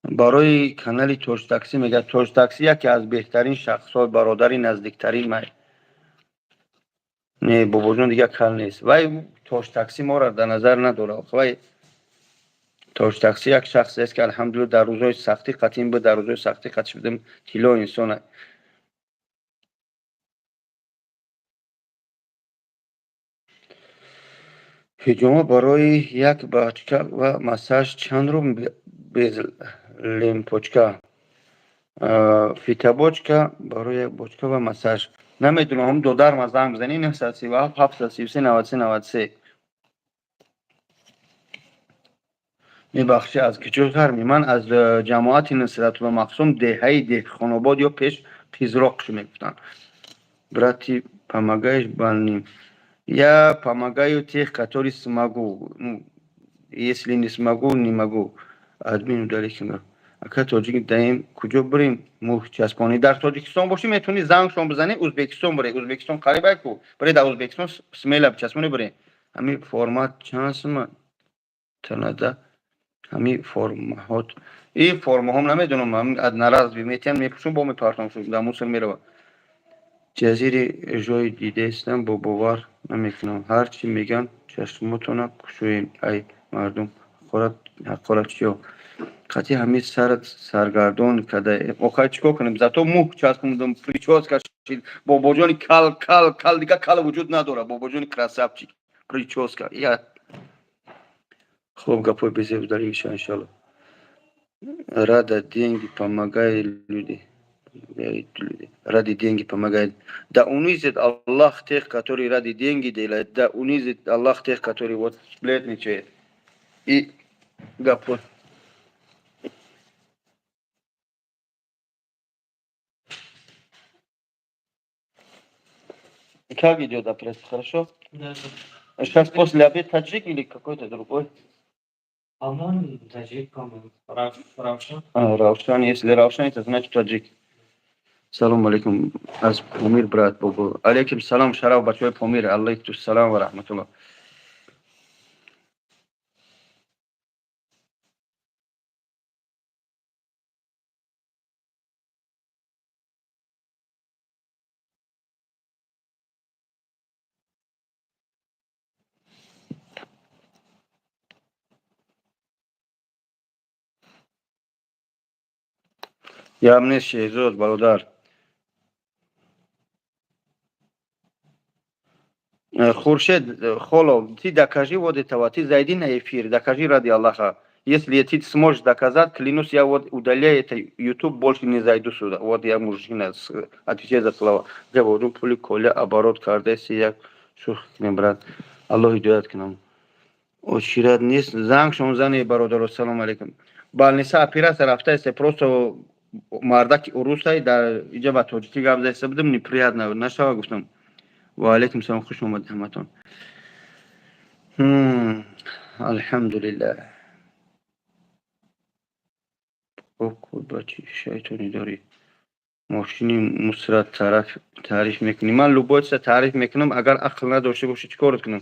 Барои канали Тоҷтаксӣ мегӯяд. Тоҷтаксӣ яке аз беҳтарин шахсҳо, бародари наздиктарин май. Не, бобоҷон, дигар кал нест. Вай Тоҷтаксӣ моро дар назар надорад. Вай Тоҷтаксӣ як шахсест, ки, алҳамдулилла, дар рӯзҳои сахтӣ қатъин буд, дар рӯзҳои сахтӣ қатъ будем, тилло инсона. Ҳиҷома барои як бачка ва массаж чанд рубл без лемпочка? Фитобочка барои як бочка ва массаж. Намедонам, ҳам додарма занг бизанӣ, 937 733 93 93. Мебахшӣ, аз куҷо гармӣ? Ман аз ҷамоати Нусратулло Махсум, деҳаи Деҳқонобод ё пеш Қизроқш мегуфтанд. Брат, ты помогаешь больным? Я помогаю тех, которые смогу. Ну, если не смогу, не могу. Админ удали. Ака, тоҷик даем, куҷо бирем мӯй часпонӣ? Дар Тоҷикистон бошӣ, метавонӣ зангшон бизанӣ, Ӯзбекистон бире. Ӯзбекистон қарибай ку, бире дар Ӯзбекистон, смело бичаспонӣ, бире. Ҳамин формат чанд сума танада, ҳамин формаҳот? И формаҳом намедонам, одноразовый метиҳам, мепӯшум, бо мепартом, дар мусор мерава. Ҷазири ҷой дидаистам, бо бовар намекунам ҳар чӣ мегӯянд. Чашмотона кушоем, ай мардум, ҳақоратчиё. Қатъи ҳамин сарат саргардон када. Охай, чӣ кор кунем? Зато мӯй часпондум, прическа шид. Бобоҷони кал, кал, кал, дига кал вуҷуд надорад. Бобоҷони красавчик, прическа я. Хуб, гапҳои безеб дарӣ мешавад, иншалло. Ради деньги помогай люди, люди ради деньги помогает. Да унизит Аллах тех, которые ради деньги делают, да унизит Аллах тех, которые вот сплетничает и гапҳо. Как идет опрос? Хорошо? Да. Сейчас после обеда таджик или какой-то другой? По-моему, таджик, по-моему. Равшан. А, Равшан. Если Равшан, это значит таджик. Салом алейкум аз Помир, брат Бобо. Алейкум салом, шараф бачаҳои Помир. Алейкум салом ва раҳматуллоҳ. Гап нест, Шеҳзод бародар. Хуршед Холов, ты докажи вот этого, ты зайди на эфир, докажи ради Аллаха. Если ты сможешь доказать, клянусь, я вот удаляю это YouTube, больше не зайду сюда. Вот я мужчина, отвечаю за слова. Говорю, пули Коля, оборот кардеси, як шух кунем, брат. Аллоҳ ҳидоят кунам. Очират нест, занг шон зани, бародаро, салом алейкум. Больница операция рафтаест, просто мардаки урусай, дар иҷа ба тоҷикӣ гап заиста будем, неприятно нашава, гуфтам. Ва алейкум салом, хуш омадед ҳаматон. Алҳамдулиллаҳ. Ба чӣ шайтонӣ дорӣ? Мошини мусрат таъриф мекунӣ. Ман любой чиза таъриф мекунам, агар ақл надошта бошӣ, чӣ корот кунам?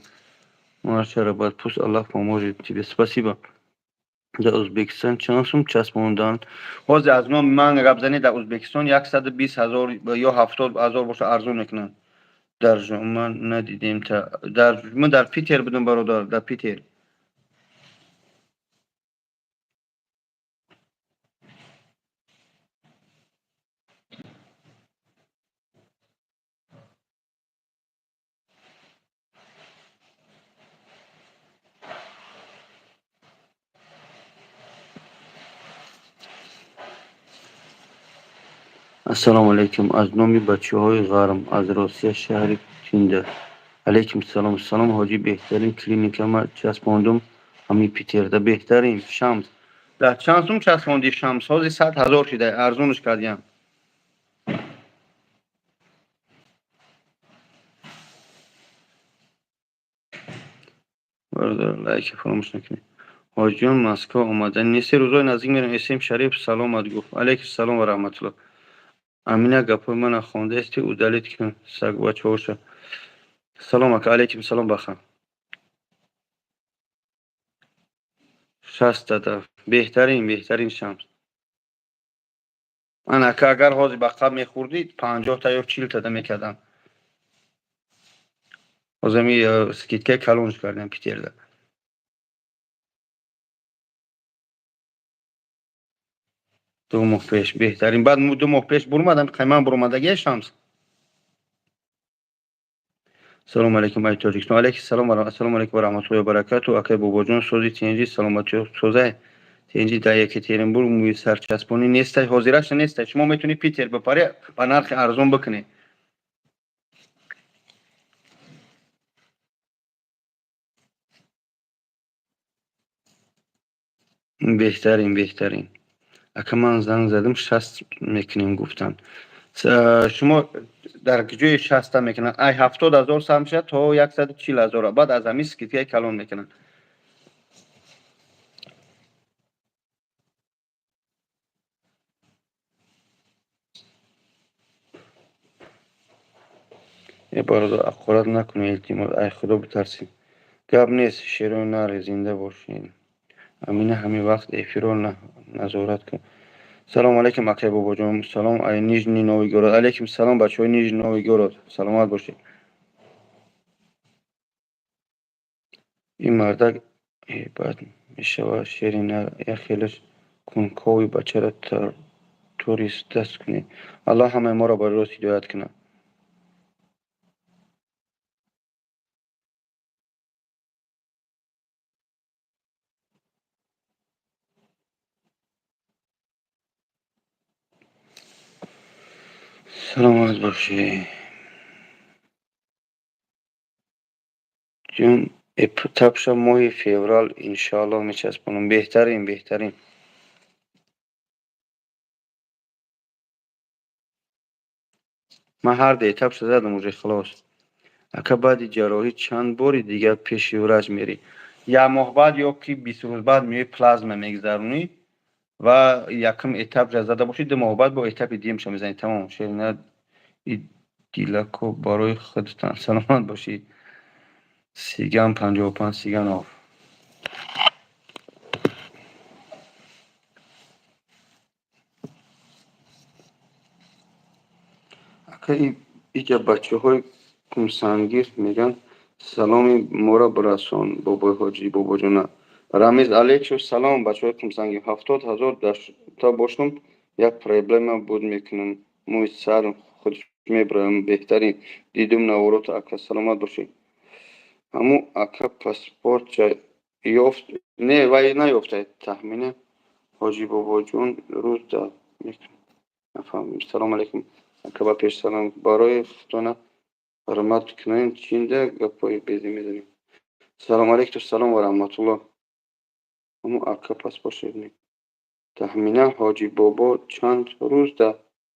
Машалла, брат, пусть Аллах поможет тебе. Спасибо. Дар Ӯзбекистон чанд сум часпонданд? Ҳозир аз номи ман гап занед, дар Ӯзбекистон 120 000 ё 70 000 боша, арзон мекунанд. Дар жома надидем та. Дар ман дар Питер будам, бародар, дар Питер. Ассалому алайкум аз номи бачаҳои ғарм, аз Россия, шаҳри Тинда. Алайкум салом. Салом, ҳоҷӣ, беҳтарин клиника ма часпондум ҳамин Питерда, беҳтарин Шамс. Дар чанд сум часпондӣ, Шамс? Ҳозир 100 000 шида, арзонаш кардиям. Бародар, лайки фаромӯш накунед. Ҳоҷиён, Москва омадан нест, рӯзои наздик мерам. Эсем Шариф саломат гуфт. Алайкум салом ва раҳматуллоҳ. Амина, гапҳои мана хондаисти, удалить кун сагбачаҳоша. Салом, ака, алайкум салом, баха. 60 та беҳтарин, беҳтарин, Шамс. Ман, ака, агар ҳозир ба қаб мехӯрдӣ, 50 та ё 40 тада мекардам. Ҳозир ами скидкаи калонш кардем Питерда. 2 моҳ пеш, беҳтарин. Баъд 2 моҳ пеш бурмадам, қайман буромадагия, Шамс. Салому алайкум, ай Тоҷикистон. Алайкум салом, ассалому алайкум ва раҳматуллоҳи ва баракату. Акай Бобоҷон, сози, тинҷӣ, саломатиё, созай, тинҷӣ? Дар Екатеринбург мӯи сарчаспонӣ нестай? Ҳозираша нестай. Шумо метавонӣ Питер бипарӣ, ба нархи арзон бикунӣ. Беҳтарин, беҳтарин. Ака, ман занг задам, 60 мекунем гуфтанд. Шумо дар ҷои 60-та мекунанд, ай 70 000 сар мешавад то 140 000, баъд аз ҳамин скидкаи калон мекунанд. Э, бародар, ҳақорат накунед, илтимос, ай Худо битарсед. Гап нест, шерои нар, зинда бошед. Амина, ҳамин вақт эфирро назорат кун. Салому алайкум, акай Бобоҷон. Салом ай Нижний Новгород. Алайкум салом, бачаҳои Нижний Новгород. Саломат бошед. Ин мардак бад мешавад, шери нар, як хелаш кункови бачаро турист даст кунед. Аллоҳ ҳамаи моро ба рост ҳидоят кунад. Саломат бошед. Ҷон, этапша моҳи феврал иншоаллоҳ мечаспонам. Беҳтарин, беҳтарин. Ман ҳар ду этапша задам уже, халос. Ака, баъди ҷарроҳӣ чанд бори дигар пеши врач мерӣ? Як моҳ баъд ё ки 20 рӯз баъд меои, плазма мегзаронӣ ва якум этапша зада бошӣ, 2 моҳ баъд бо этапи дуюмша мезанӣ. Тамом. Шерина Дилако, барои худатон, саломат бошед. Сиган 55 Сиганов. Ака, иҷа бачаҳои Кумсангир мегӯянд, саломи моро бирасон, бобои ҳоҷӣ Бобоҷона. Рамиз Алексов, салом, бачаҳои Кумсангир. 70 000 дошта бошам, як проблема буд, мекунам. Мӯи сар худш мебароям. Беҳтарин, дидум наворота, ака, саломат бошед. Ҳамун ака паспортча ёфт? Не, вай наёфта. Таҳмина Ҳоҷӣ Бобоҷон, рӯз да нафаҳмидем. Салому алайкум, ака, ба пеш салом. Барои худтона ҳурмат кунем, чинда гапҳои безӣ мезанем. Салому алайкум, салом ва раҳматуллоҳ. Ҳамун ака паспортша Таҳмина Ҳоҷӣ Бобо, чанд рӯз да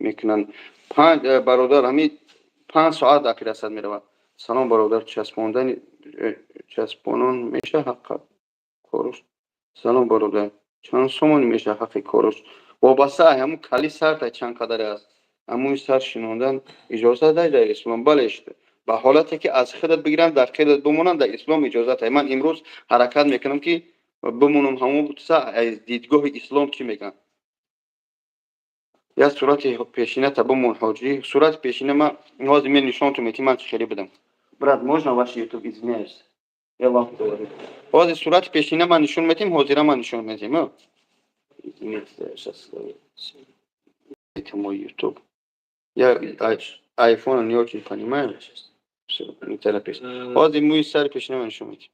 мекунанд? Панҷ, бародар, ҳамин 5 соат операция меравад. Салом, бародар, часпондани часпонон меша ҳаққа корус? Салом, бародар, чанд сомонӣ меша ҳаққи корус? Вобаста ай ҳамун кали сарта чанд қадаре аст. Ҳамуи сар шинондан иҷозат дай дар ислом? Бале, ба ҳолате ки аз худат бигиранд, дар худат бимонанд, дар ислом иҷозат. Ман имрӯз ҳаракат мекунам, ки бимонам ҳамун аз дидгоҳи ислом чӣ мегӯянд. Як сурати пешината бимон, ҳоҷӣ. Сурати пешина ман ҳозир мен нишонтон метим, ман чӣ хеле будам. Брат, можно ваш ютуб? Извиняюсь, я вам говорю. Ҳозир сурати пешина ман нишон метим, ҳозира ман нишон метим. Извините, сейчас это мой ютуб. Я айфон не очень понимаю. Всё, не торопись. Ҳозир мӯи сари пешина ман нишон метим.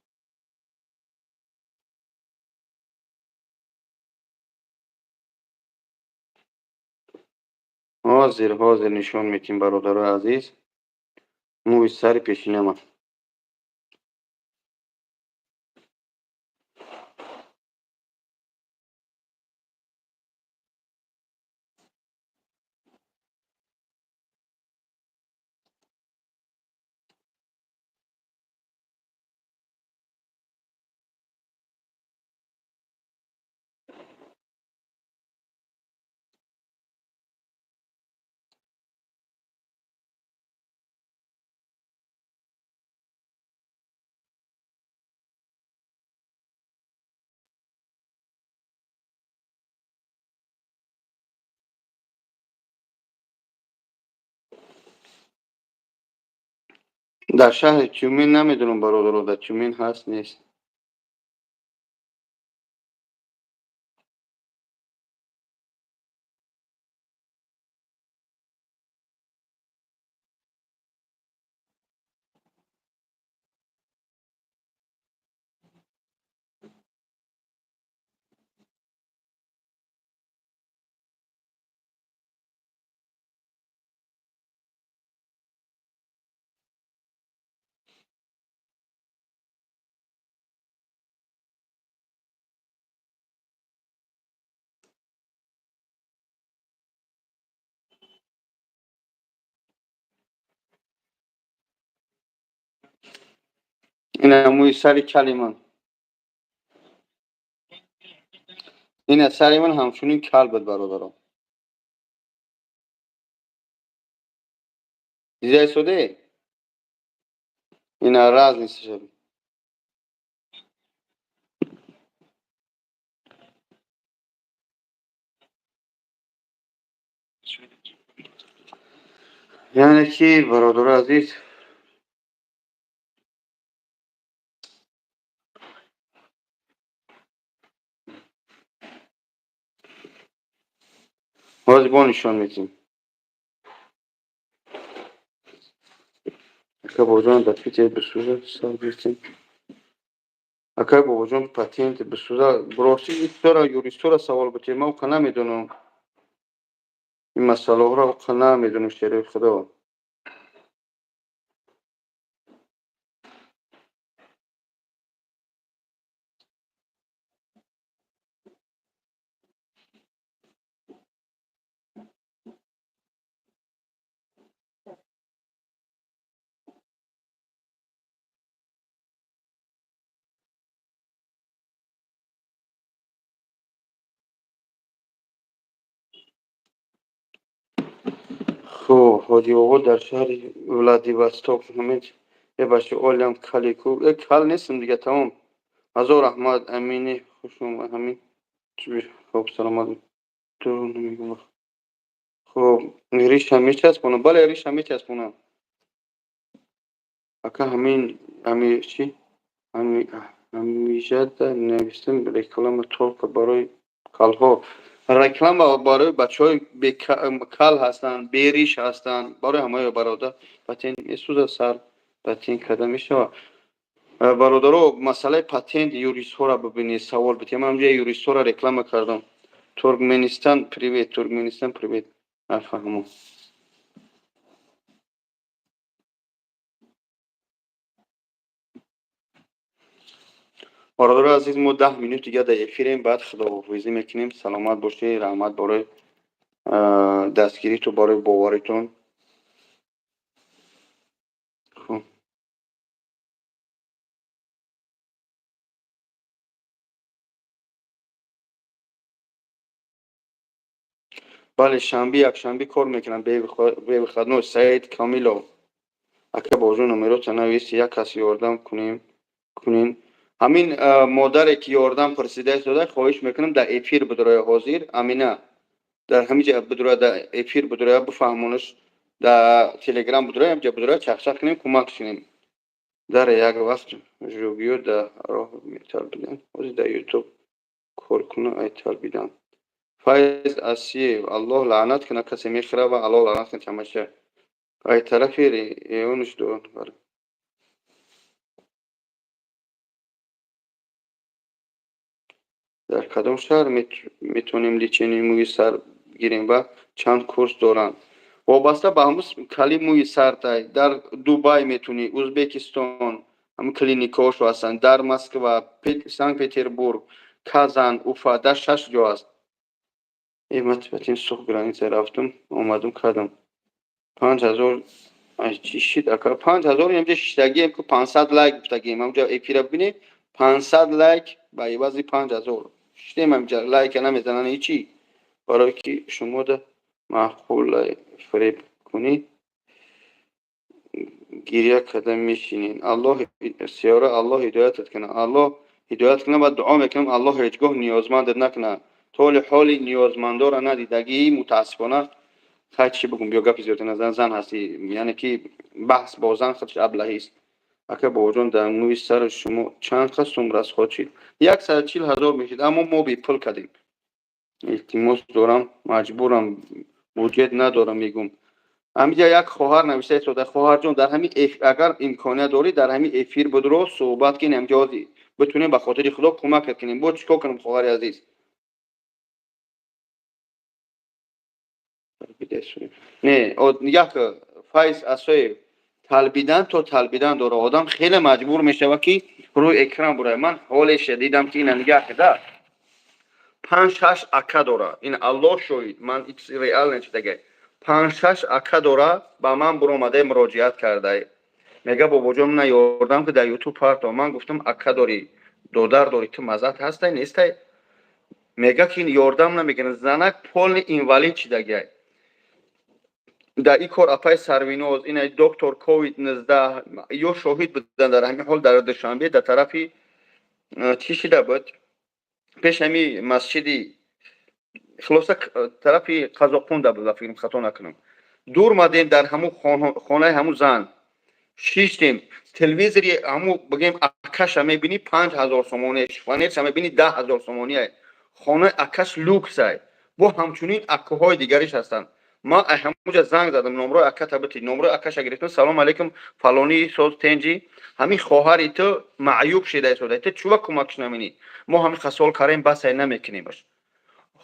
Ҳозир нишон метим, бародарои азиз, мӯи сари пешинама. Дар шаҳри Тюмен намедонам, бародаро, дар Тюмен ҳаст, нест. Ина мӯи сари кали ман. Ина сари ман ҳамчунин кал буд, бародаро. Дидаи соде? Ина разница шаби. Яъне ки, бародари азиз, ҳозир бо нишон медиҳем. Ака Бобоҷон, дар Питер бисӯза сар гирифтем. Акай Бобоҷон, патент бисӯза, рости истора юристора савол бутем, ман уқа намедонам. Ин масъалаҳоро уқа намедонам, шерои худо. Хуб, Ҳоҷиобод дар шаҳри Владивосток ҳамин бача олиам кали ку. Э, кал нестам дига, тамом. Ҳазор раҳмат, Амини, хуш омад. Ҳамин хуб, саломат. Дурӯғ намегӯм. Хуб, риша мечаспонам? Бале, риша мечаспонам. Ака, ҳамин ами чи? Ами ҳамижада навистем, реклама только барои калҳо. Реклама барои бачаҳои кал ҳастанд, бериш ҳастанд, барои ҳамаи бародар. Патент месӯзад сар, патент карда мешавад. Бародаро, масъалаи патент юристҳоро бибинед, савол битем. Ман ҳамҷоя юристҳоро реклама кардам. Туркменистан привет, Туркменистан привет. Нафаҳмам. Бародари азиз, мо 10 минут дига дар эфирем, баъд худоҳофизӣ мекунем. Саломат бошед, раҳмат барои дастгиритон, барои боваритон. Хуб, бале, шанби, якшанби кор мекунам, бевыходной. Саид Камилов, ака Бобоҷон, номерота навис, як кас ёрдам кунем, кунин. Ҳамин модаре ки ёрдам пурсида истода, хоҳиш мекунам, дар эфир бидуроя. Ҳозир Амина дар ҳамин ҷа бидуроя, дар эфир бидуроя, бифаҳмонаш. Дар Телеграм бидуроя, ҳамҷа бидуроя, чахчах кунем, кӯмак кунем. Дар як вақт жугиё дар роҳ металбидам, ҳозир дар Ютуб кор куна, ай талбидам. Файз Асиев, Аллоҳ лаънат куна касе мехӯра ва Аллоҳ лаънат куна ҳамаша. Ай тарафи эонш ду. Бале. Дар кадом шаҳр метавонем лечение мӯи сар гирем ва чанд курс доранд? Вобаста ба ҳамун кали мӯи сартай, дар Дубай метавонӣ, Узбекистон ҳамн клиникаҳошо ҳастанд, дар Москва, Санкт Петербург, Казан, Уфа, дар шаш ҷо аст. Э, ман типатин сух граница рафтум, омадум, кардам. 5000 чӣ шид, ака? 5000 инҷа шиштагием ку, 500 лайк гуфтагием. Ҳамҷа эфира бибинӣ, 500 лайк ба ивази 5000 шиштем. Ҳамҷа лайка намезананд ҳечи. Барое ки шумо да маъқул фиреб кунӣ, гиря карда мешинед. Аллоҳ сиёра, Аллоҳ ҳидоятат кунад, Аллоҳ ҳидоят кунад ва дуо мекунам, Аллоҳ ҳеҷ гоҳ ниёзмандат накунад. Толи ҳоли ниёзмандора надидагӣ, мутаассифона. Хай, чӣ бигӯм, биё, гапи зиёда назан, зан ҳастӣ, яъне ки баҳс бо зан худш аблаҳист. Ака Бобоҷон, дар мӯи сари шумо чанд қад сум расход шид? 140 000 мешид, аммо мо бепул кардем. Илтимос дорам, маҷбурам, буҷет надорам, мегӯм. Ҳаминҷа як хоҳар нависта истода. Хоҳарҷон, дар ҳамин, агар имконият дорӣ, дар ҳамин эфир будро, суҳбат кунем, ҳамҷа битунем, ба хотири Худо кӯмакат кунем. Бо чӣ кор кунам, хоҳари азиз? Не, як Файз Асоев, талбидан то талбидан дора, одам хеле маҷбур мешавад, ки рӯи экран бурад. Ман ҳолеша дидам, ки ина нигаҳ кида, панҷ шаш ака дора. Ин Аллоҳ шоҳид, ман реально чидага, панҷ шаш ака дора, ба ман буромада муроҷиат карда, мега: «Бобоҷон, мана ёрдам ки, дар Ютуб парто». Ман гуфтам: «Ака дорӣ, додар дорӣ, ту мазат ҳастай, нестай?» Мега, ки ёрдам намекунад. Занак полный инвалид чидагиай. Дар ин кор апаи Сарвиноз, ина доктор ковид 19 ё шоҳид буданд. Дар ҳамин ҳол дар Душанбе, дар тарафи чӣ шида буд, пеш ҳами масҷиди, хулоса, тарафи Қазоқунда буд, ба фикрам, хато накунам. Дур мадем, дар ҳамун хонаи ҳамун зан шиштем. Телевизори ҳаму, бигем, акаша мебинӣ, 5000 сомонӣ, шифонерша мебинӣ, 10 000 сомоние. Хонаи акаш люксай. Бо ҳамчунин акаҳои дигариш ҳастанд. Ман ҳамуҷа занг задам, номрои аката бити. Номрои акаша гирифтам. Салом алейкум, фалонӣ, соз, тенҷи? Ҳамин хоҳари ту маъюб шида истода, ту чува кӯмакш наминӣ? Мо ҳамин қасол карем, басай, намекунемаш.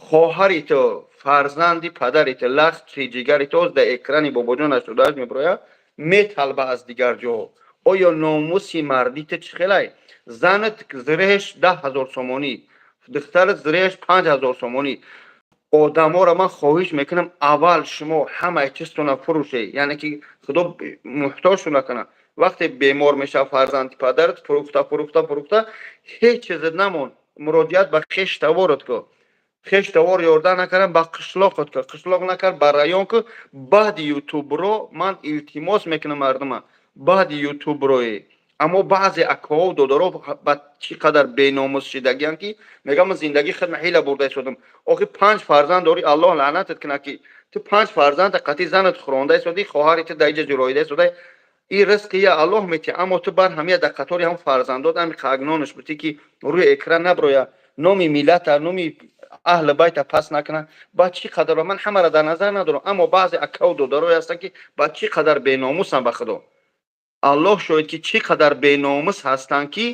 Хоҳари ту, фарзанди падари ту, лахти ҷигари ту дар экрани Бобоҷон 88 мебирояд, металба аз дигар ҷо. Оё номуси мардӣ ту чӣ хелай? Занат зиреҳш 10 000 сомонӣ, духтарат зиреҳш 5000 сомонӣ. Одаморо ман хоҳиш мекунам, аввал шумо ҳамаи чизтона фурӯше, яъне ки худо муҳтоҷтон накунад, вақте бемор мешавад фарзанди падарат, фурӯхта, фурӯхта, фурӯхта, ҳеҷ чизет намонд. Муроҷиат ба хеш таворот ку. Хеш тавор ёрдам накардам, ба қишлоқот ку. Қишлоқ накард, ба район ку. Баъди ютубро ман илтимос мекунам мардума, баъди ютуброи. Аммо баъзе акаҳо, додаро ба чӣ қадар беномус шидагианд, ки мегӯям, ман зиндагии худма ҳила бурда истодам. Охи, панҷ фарзанд дорӣ, Аллоҳ лаънатат кунад, ки ту панҷ фарзанда қатъи занат хӯронда истодӣ, хоҳари ту дар иҷа ҷуроида истода. И ризқи я Аллоҳ метиҳ, аммо ту бар ҳамия дар қатори ҳам фарзандот ҳами қагнонаш бутӣ, ки рӯи экран наброя, номи миллата, номи аҳли байта пас накунад. Ба чӣ қадар, ман ҳамаро дар назар надорам, аммо баъзе акаву додарое ҳастанд, ки ба чӣ қадар беномусанд. Ба худо, Аллоҳ шоҳид, ки чӣ қадар беномус ҳастанд, ки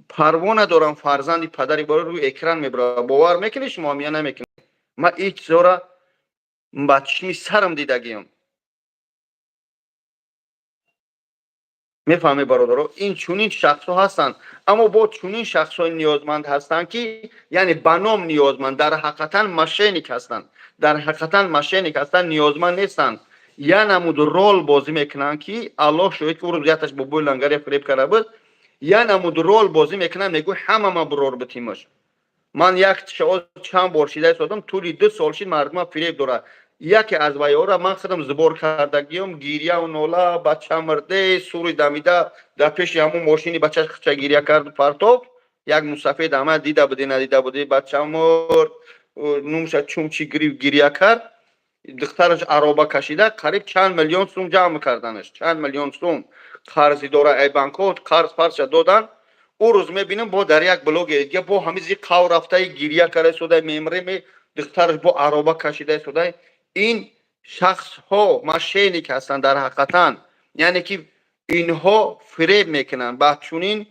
парво надорам, фарзанди падари бори рӯи экран мебарад. Бовар мекунед шумо я намекунед? Ман ин чизҳоро ба чишми сарам дидагиам. Мефаҳмед, бародаро, ин чунин шахсҳо ҳастанд. Аммо бо чунин шахсҳои ниёзманд ҳастанд, ки яъне ба ном ниёзманд, дар ҳақиқатан мошенник ҳастанд, дар ҳақиқатан мошенник ҳастанд, ниёзманд нестанд. Я намуд рол бозӣ мекунанд, ки Аллоҳ шоҳид, ки ӯ рӯз яташ бобои лангаре фиреб карда буд. Я намуд рол бозӣ мекунанд, мегӯй, ҳама ма бурор битимаш. Ман як чанд бор шида истодам, тӯли 2 сол шид, мардума фиреб дорад. Яке аз вайора ман худам зубор кардагиём, гирьяву нола, бача мирде, сури дамида дар пеши ҳамун мошини бачаш хича гирья карду партоф. Як мусафед ама дида будӣ, надида будӣ, бача мурд, нумша чумчи гирифт, гирья кард. Духтараш ароба кашида, қариб чанд миллион сум ҷамъ карданаш, чанд миллион сум қарзи дора, ай банкҳо қарз парша додан. Ӯ рӯз мебинам, бо дар як блоге дига бо ҳамизи қав рафтаи, гирья карда истодай, мемреме, духтараш бо ароба кашида истодай. Ин шахсҳо мошенник ҳастанд дар ҳақиқатан, яъне ки инҳо фиреб мекунанд. Ба чунин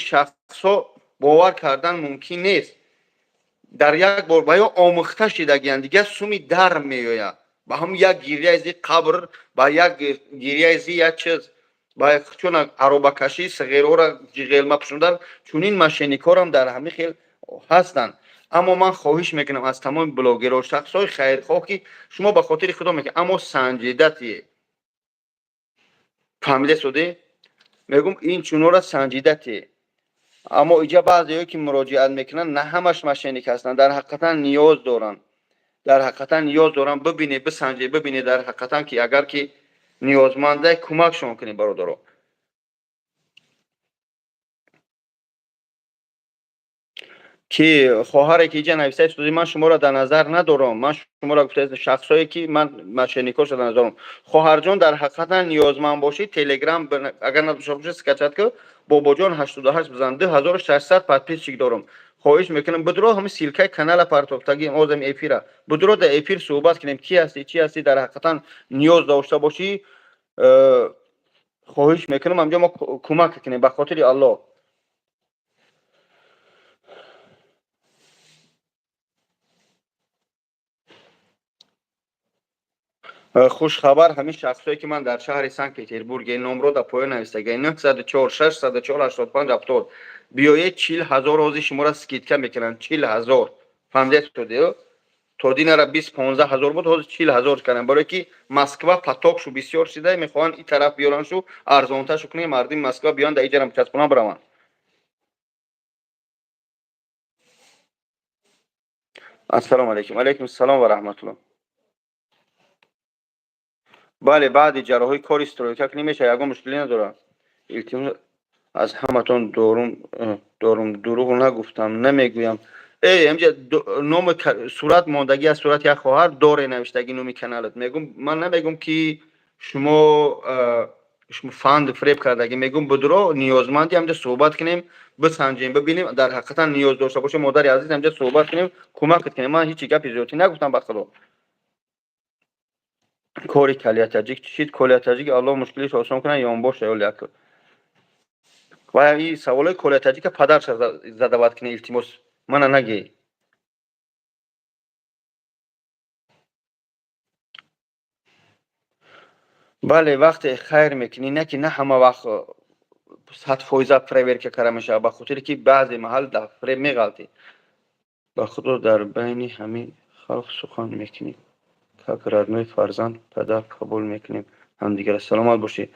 шахсҳо бовар кардан мумкин нест. Дар як бор ба ё омӯхта шидагиянд, дигар суми дар меояд, ба ҳам як гирьяи зи қабр, ба як гирьяи зи як чиз, ба чун аробакашӣ, сиғерҳоро ҷиғелма пӯшондан. Чунин мошенникҳорам дар ҳамин хел ҳастанд. Аммо ман хоҳиш мекунам аз тамоми блогерҳо, шахсҳои хайрхоҳ, ки шумо ба хотири худо мекунед, аммо санҷидатие. Фаҳмида судӣ? Мегӯм, ин чунора санҷидатие. Аммо иҷа баъзеҳое, ки муроҷиат мекунанд, на ҳамаш мошенник ҳастанд, дар ҳақиқатан ниёз доранд, дар ҳақиқатан ниёз доранд. Бибине, бисанҷе, бибине, дар ҳақиқатан ки агар ки ниёзманда, кӯмакшон кунед, бародаро. Ки хоҳаре, ки иҷа нависта истоди, ман шуморо дар назар надорам. Ман шуморо гуфта, шахсое, ки ман мошенникҳошо дар назар дорам. Хоҳарҷон, дар ҳақиқатан ниёзманд бошӣ, Телеграм агар надошта бошӣ, скачать ку, Бобоҷон 88 бизан, 2600 подписчик дорам. Хоҳиш мекунам, бидро, ҳамин ссылкаи канала партофтаги озами эфира бидро, дар эфир суҳбат кунем, ки ҳастӣ, чӣ ҳастӣ. Дар ҳақиқатан ниёз дошта бошӣ, хоҳиш мекунам, ҳамҷо мо кӯмак кунем, ба хотири Аллоҳ. Хушхабар, ҳамин шахсое, ки ман дар шаҳри Санкт Петербурге, номро дар поён навистага, 904 604 85 70, биёед, 40 000 ҳозир шуморо скидка мекунанд, 40 000. Фаҳмидед? То динара 20 15 ҳазор буд, ҳозир 40 000 карданд, барое ки Москва потокшу бисёр шида, мехоҳанд ин тараф биёраншу, арзонтаршу кунем, мардуми Москва биёянд, дар иҷарам часпона бираванд. Ассалому алайкум. Алайкум ассалом ва раҳматуллоҳ. Бале, баъди ҷарроҳӣ кори стройка кунӣ мешавад, ягон мушкилӣ надорад. Илтимос аз ҳаматон дорум, дорум, дурӯғ нагуфтам, намегӯям. Э, ҳамҷа номи сурат мондагӣ аз сурати як хоҳар доре навиштагӣ номи каналат. Мегум, ман намегум ки шумо фанду фиреб кардагӣ, мегум будро ниёзманди ҳамҷа суҳбат кунем, бисанҷем, бибинем, дар ҳақиқатан ниёз дошта боше, модари азиз, ҳамҷа суҳбат кунем, кӯмакат кунем. Ман ҳеҷ гапи зиёдтӣ нагуфтам, ба худо. Кори калия таҷик чӣ шид? Колия таҷик Аллоҳ мушкилиш осон кунад, ёнбоша ёл як. Ва и саволои колия таҷика падарша задавать кунӣ, илтимос, мана нагӣ. Бале, вақте хайр мекунӣ, не ки на ҳама вақт 100% проверка карда мешавад, ба хотире ки баъзе маҳал дар фиреб меғалтӣ. Ба худо, дар байни ҳамин халқ сухан мекунем, как родной фарзанд, падар қабул мекунем ҳамдигара. Саломат бошед.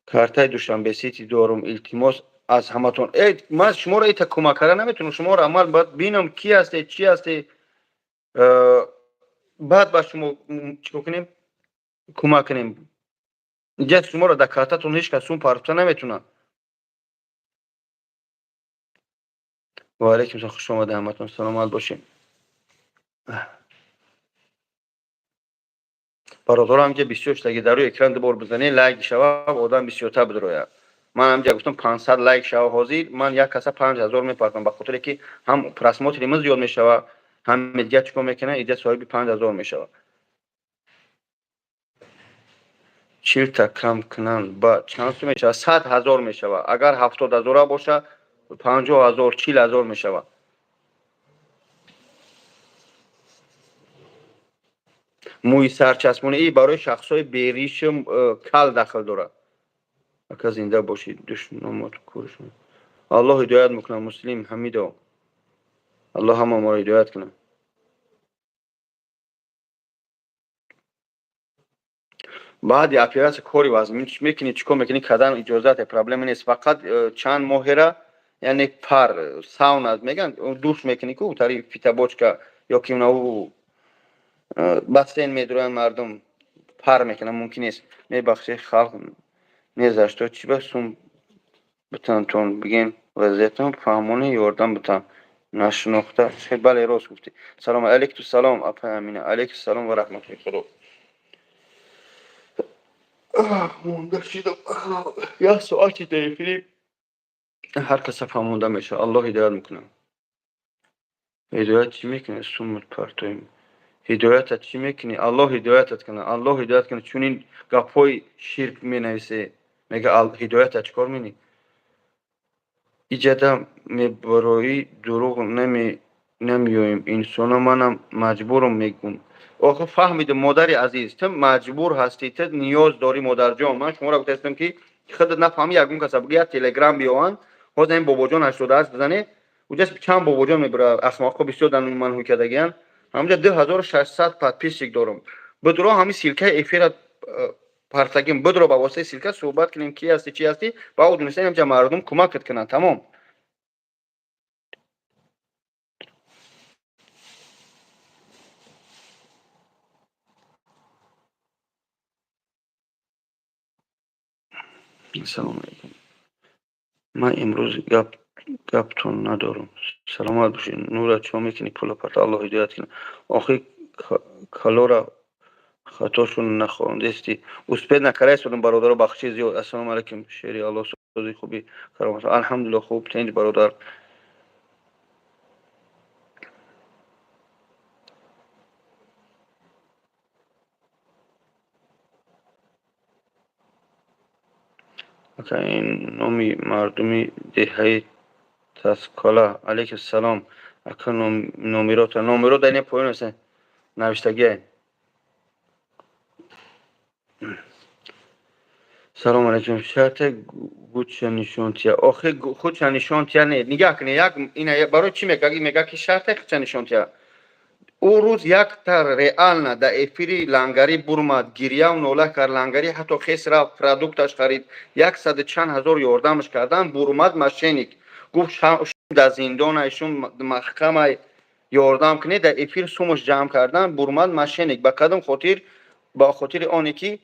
Картаи Душанбе Сити дорум, илтимос аз ҳаматон. Э, ман шуморо ита кӯмак карда наметавонам, шуморо аввал бояд бинам, ки ҳастед, чӣ ҳастед, баъд ба шумо чӣ кор кунем, кӯмак кунем. Инҷа шуморо дар картатон ҳеҷ кас сум партофта наметавонад. Ва алайкум салом, хуш омадед ҳаматон, саломат бошед. Бародаро, ҳамҷа бисёр шудаги, дар рӯи экран дубор бизанед, лайк шава, одам бисёртар бидрояд. Ман ҳамҷа гуфтам, 500 лайк шава, ҳозир ман як каса 5000 мепартам, ба хотире ки ҳам просмотри мо зиёд мешава, ҳам дигар чӣ кор мекунад, иҷа соҳиби 5000 мешавад. 40-та кам кунанд ба чанд сум мешавад? 100 000 мешавад. Агар 70 0-а боша, 50 000, 40 000 мешавад. Мӯи сарчаспонаӣ барои шахсҳои беришум кал дахл дорад. Ака, зинда бошед, душномот кӯршон. Аллоҳ ҳидоят мекунад, Муслим Ҳамидо. Аллоҳ ҳама моро ҳидоят кунад. Баъди оператсия кори вазмин мекунӣ, чӣ кор мекунӣ, кардан иҷозате, проблема нест. Фақат чанд моҳера, яъне пар сауна мегӯянд, душ мекунӣ ку, тари фитобочка ё ки наву бассейн медуроянд мардум, пар мекунанд, мумкин нест. Мебахшед, халқ незашто чӣ ба сум битантон бигем, вазъиятон фаҳмонӣ, ёрдам битан нашинохта. Бале, рост гуфтӣ. Салом алейкум, салом, апа Амина, алейкум салом ва раҳматуллоҳи худо. Монда шидам, як соати дар эфири ҳар каса фаҳмонда мешавад. Аллоҳ ҳидоят мекунад. Ҳидоят чӣ мекунад? Сумут партоем, ҳидоятат чӣ мекунӣ? Аллоҳ ҳидоятат кунад, Аллоҳ ҳидоят кунад. Чунин гапҳои ширк менависе, мега ҳидоятат чӣ кор менӣ? Иҷада мебароӣ, дурӯғ намеёем, инсоно, манам маҷбурам, мегум. Охи, фаҳмидам, модари азиз, ту маҷбур ҳастӣ, ту ниёз дорӣ, модарҷон. Ман шуморо гуфтаистам, ки худат нафаҳмӣ, ягон каса бигӯ, як телеграм биёванд. Ҳозир ин бобоҷон 88 бизане, уҷа чанд бобоҷон мебара, ахмоқҳо бисёр дар номи ман ҳуй кардагиянд. Ҳамҷа 2600 подписчик дорам. Бидро, ҳамин ссылкаи эфира партагим, бидро, ба воситаи ссылка суҳбат кунем, ки ҳастӣ, чӣ ҳастӣ, ба ӯ донистан ҳамҷа мардум кӯмакат кунанд, тамом. Ассалому алайкум, ман имрӯз гаптон надорам, саломат бошед. Нура, чо мекунӣ? Пула парта, Аллоҳ ҳидоят кунад. Охи, калора хатошон нахондести, успеть накарда истодам, бародаро, бахши зиёд. Ассалому алайкум, шери Аллоҳ, сози, хуби, каромат, алҳамдулилло, хуб, тинҷ, бародар. Ака, ин номи мардуми деҳаи Таскала. Алайкум салом, ака. Номерота, номеро дар ин поён аст навиштагиа. Салому алайкум, шарте гуча нишонтия. Охи, худча нишонтия не, нигаҳ кунед, як ина барои чӣ мега? Мега ки шарте худча нишонтия. Ӯ рӯз якта реально дар эфири лангарӣ бурмад, гирьяву нола кард, лангарӣ ҳатто хес рафт, продукташ харид, яксаду чанд ҳазор ёрдамаш кардан, бурмад, мошенник гуфт, дар зиндонай, шум маҳкамай, ёрдам кунед, дар эфир сумаш ҷамъ кардан, бурмад, мошенник. Ба кадом хотир? Ба хотири оне ки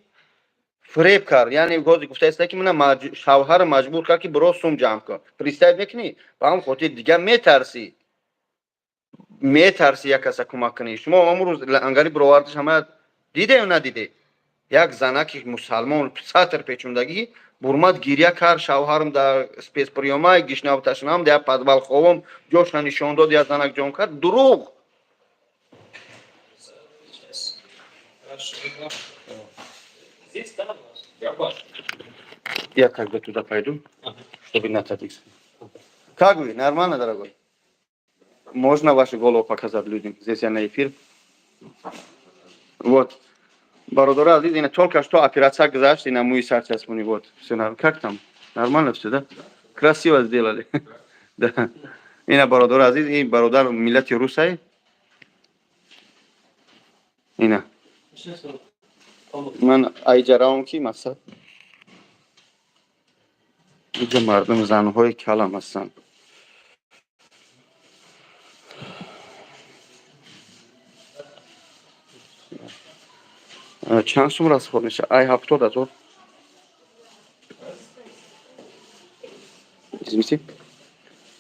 фиреб кард, яъне ҳозир гуфтааста, ки мана шавҳара маҷбур кард, ки биро сум ҷамъ кун. Представь мекунӣ? Ба ҳамн хотир дигар метарсӣ, метарсӣ як каса кӯмак кунӣ. Шумо ҳамун рӯз ангари бировардиш ҳама диде ё надиде? Як занаки мусалмон, сатр печондагӣ, бурмад, гиря кард: шавҳарам дар спецприёма, гишнаву ташнаам, дар подвал ховом. Ҷоша нишон дод, як занак ҷон кард. Дурӯғ. Сейчас. Хорошо. Здесь, да, у вас? Я когда туда пойду, чтобы на таджикском. Как вы? Нормально, дорогой? Можно вашу голову показать людям? Здесь я на эфир. Вот. Бародари азиз, ина только что операция гузашт, ина мӯи сарчаспонӣ. Вот. Все, как там? Нормально все, да? Красиво сделали. Да. Ина, бародари азиз, ин бародар миллати русай. Ина. Сейчас он помогу. Ман айҷараом ки масал. Инҷа мардум занҳои калам ҳастанд. Чанд сум расход мешавад? Ай 70 000. Извините.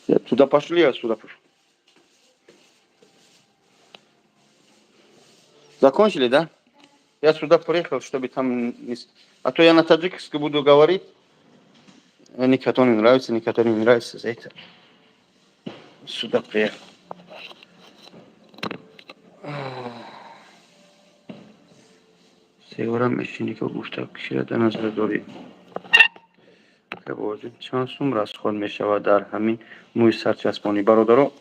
Я туда пошли, я сюда пошел. Закончили, да? Я сюда приехал, чтобы там не. А то я на таджикском буду говорить. Никому не нравится, никому не нравится за это. Сюда приехал. Сегора мешинико гуфта, кишира дар назар дорӣ? Чанд сум расход мешавад дар ҳамин мӯи сарчаспонӣ? Бародаро,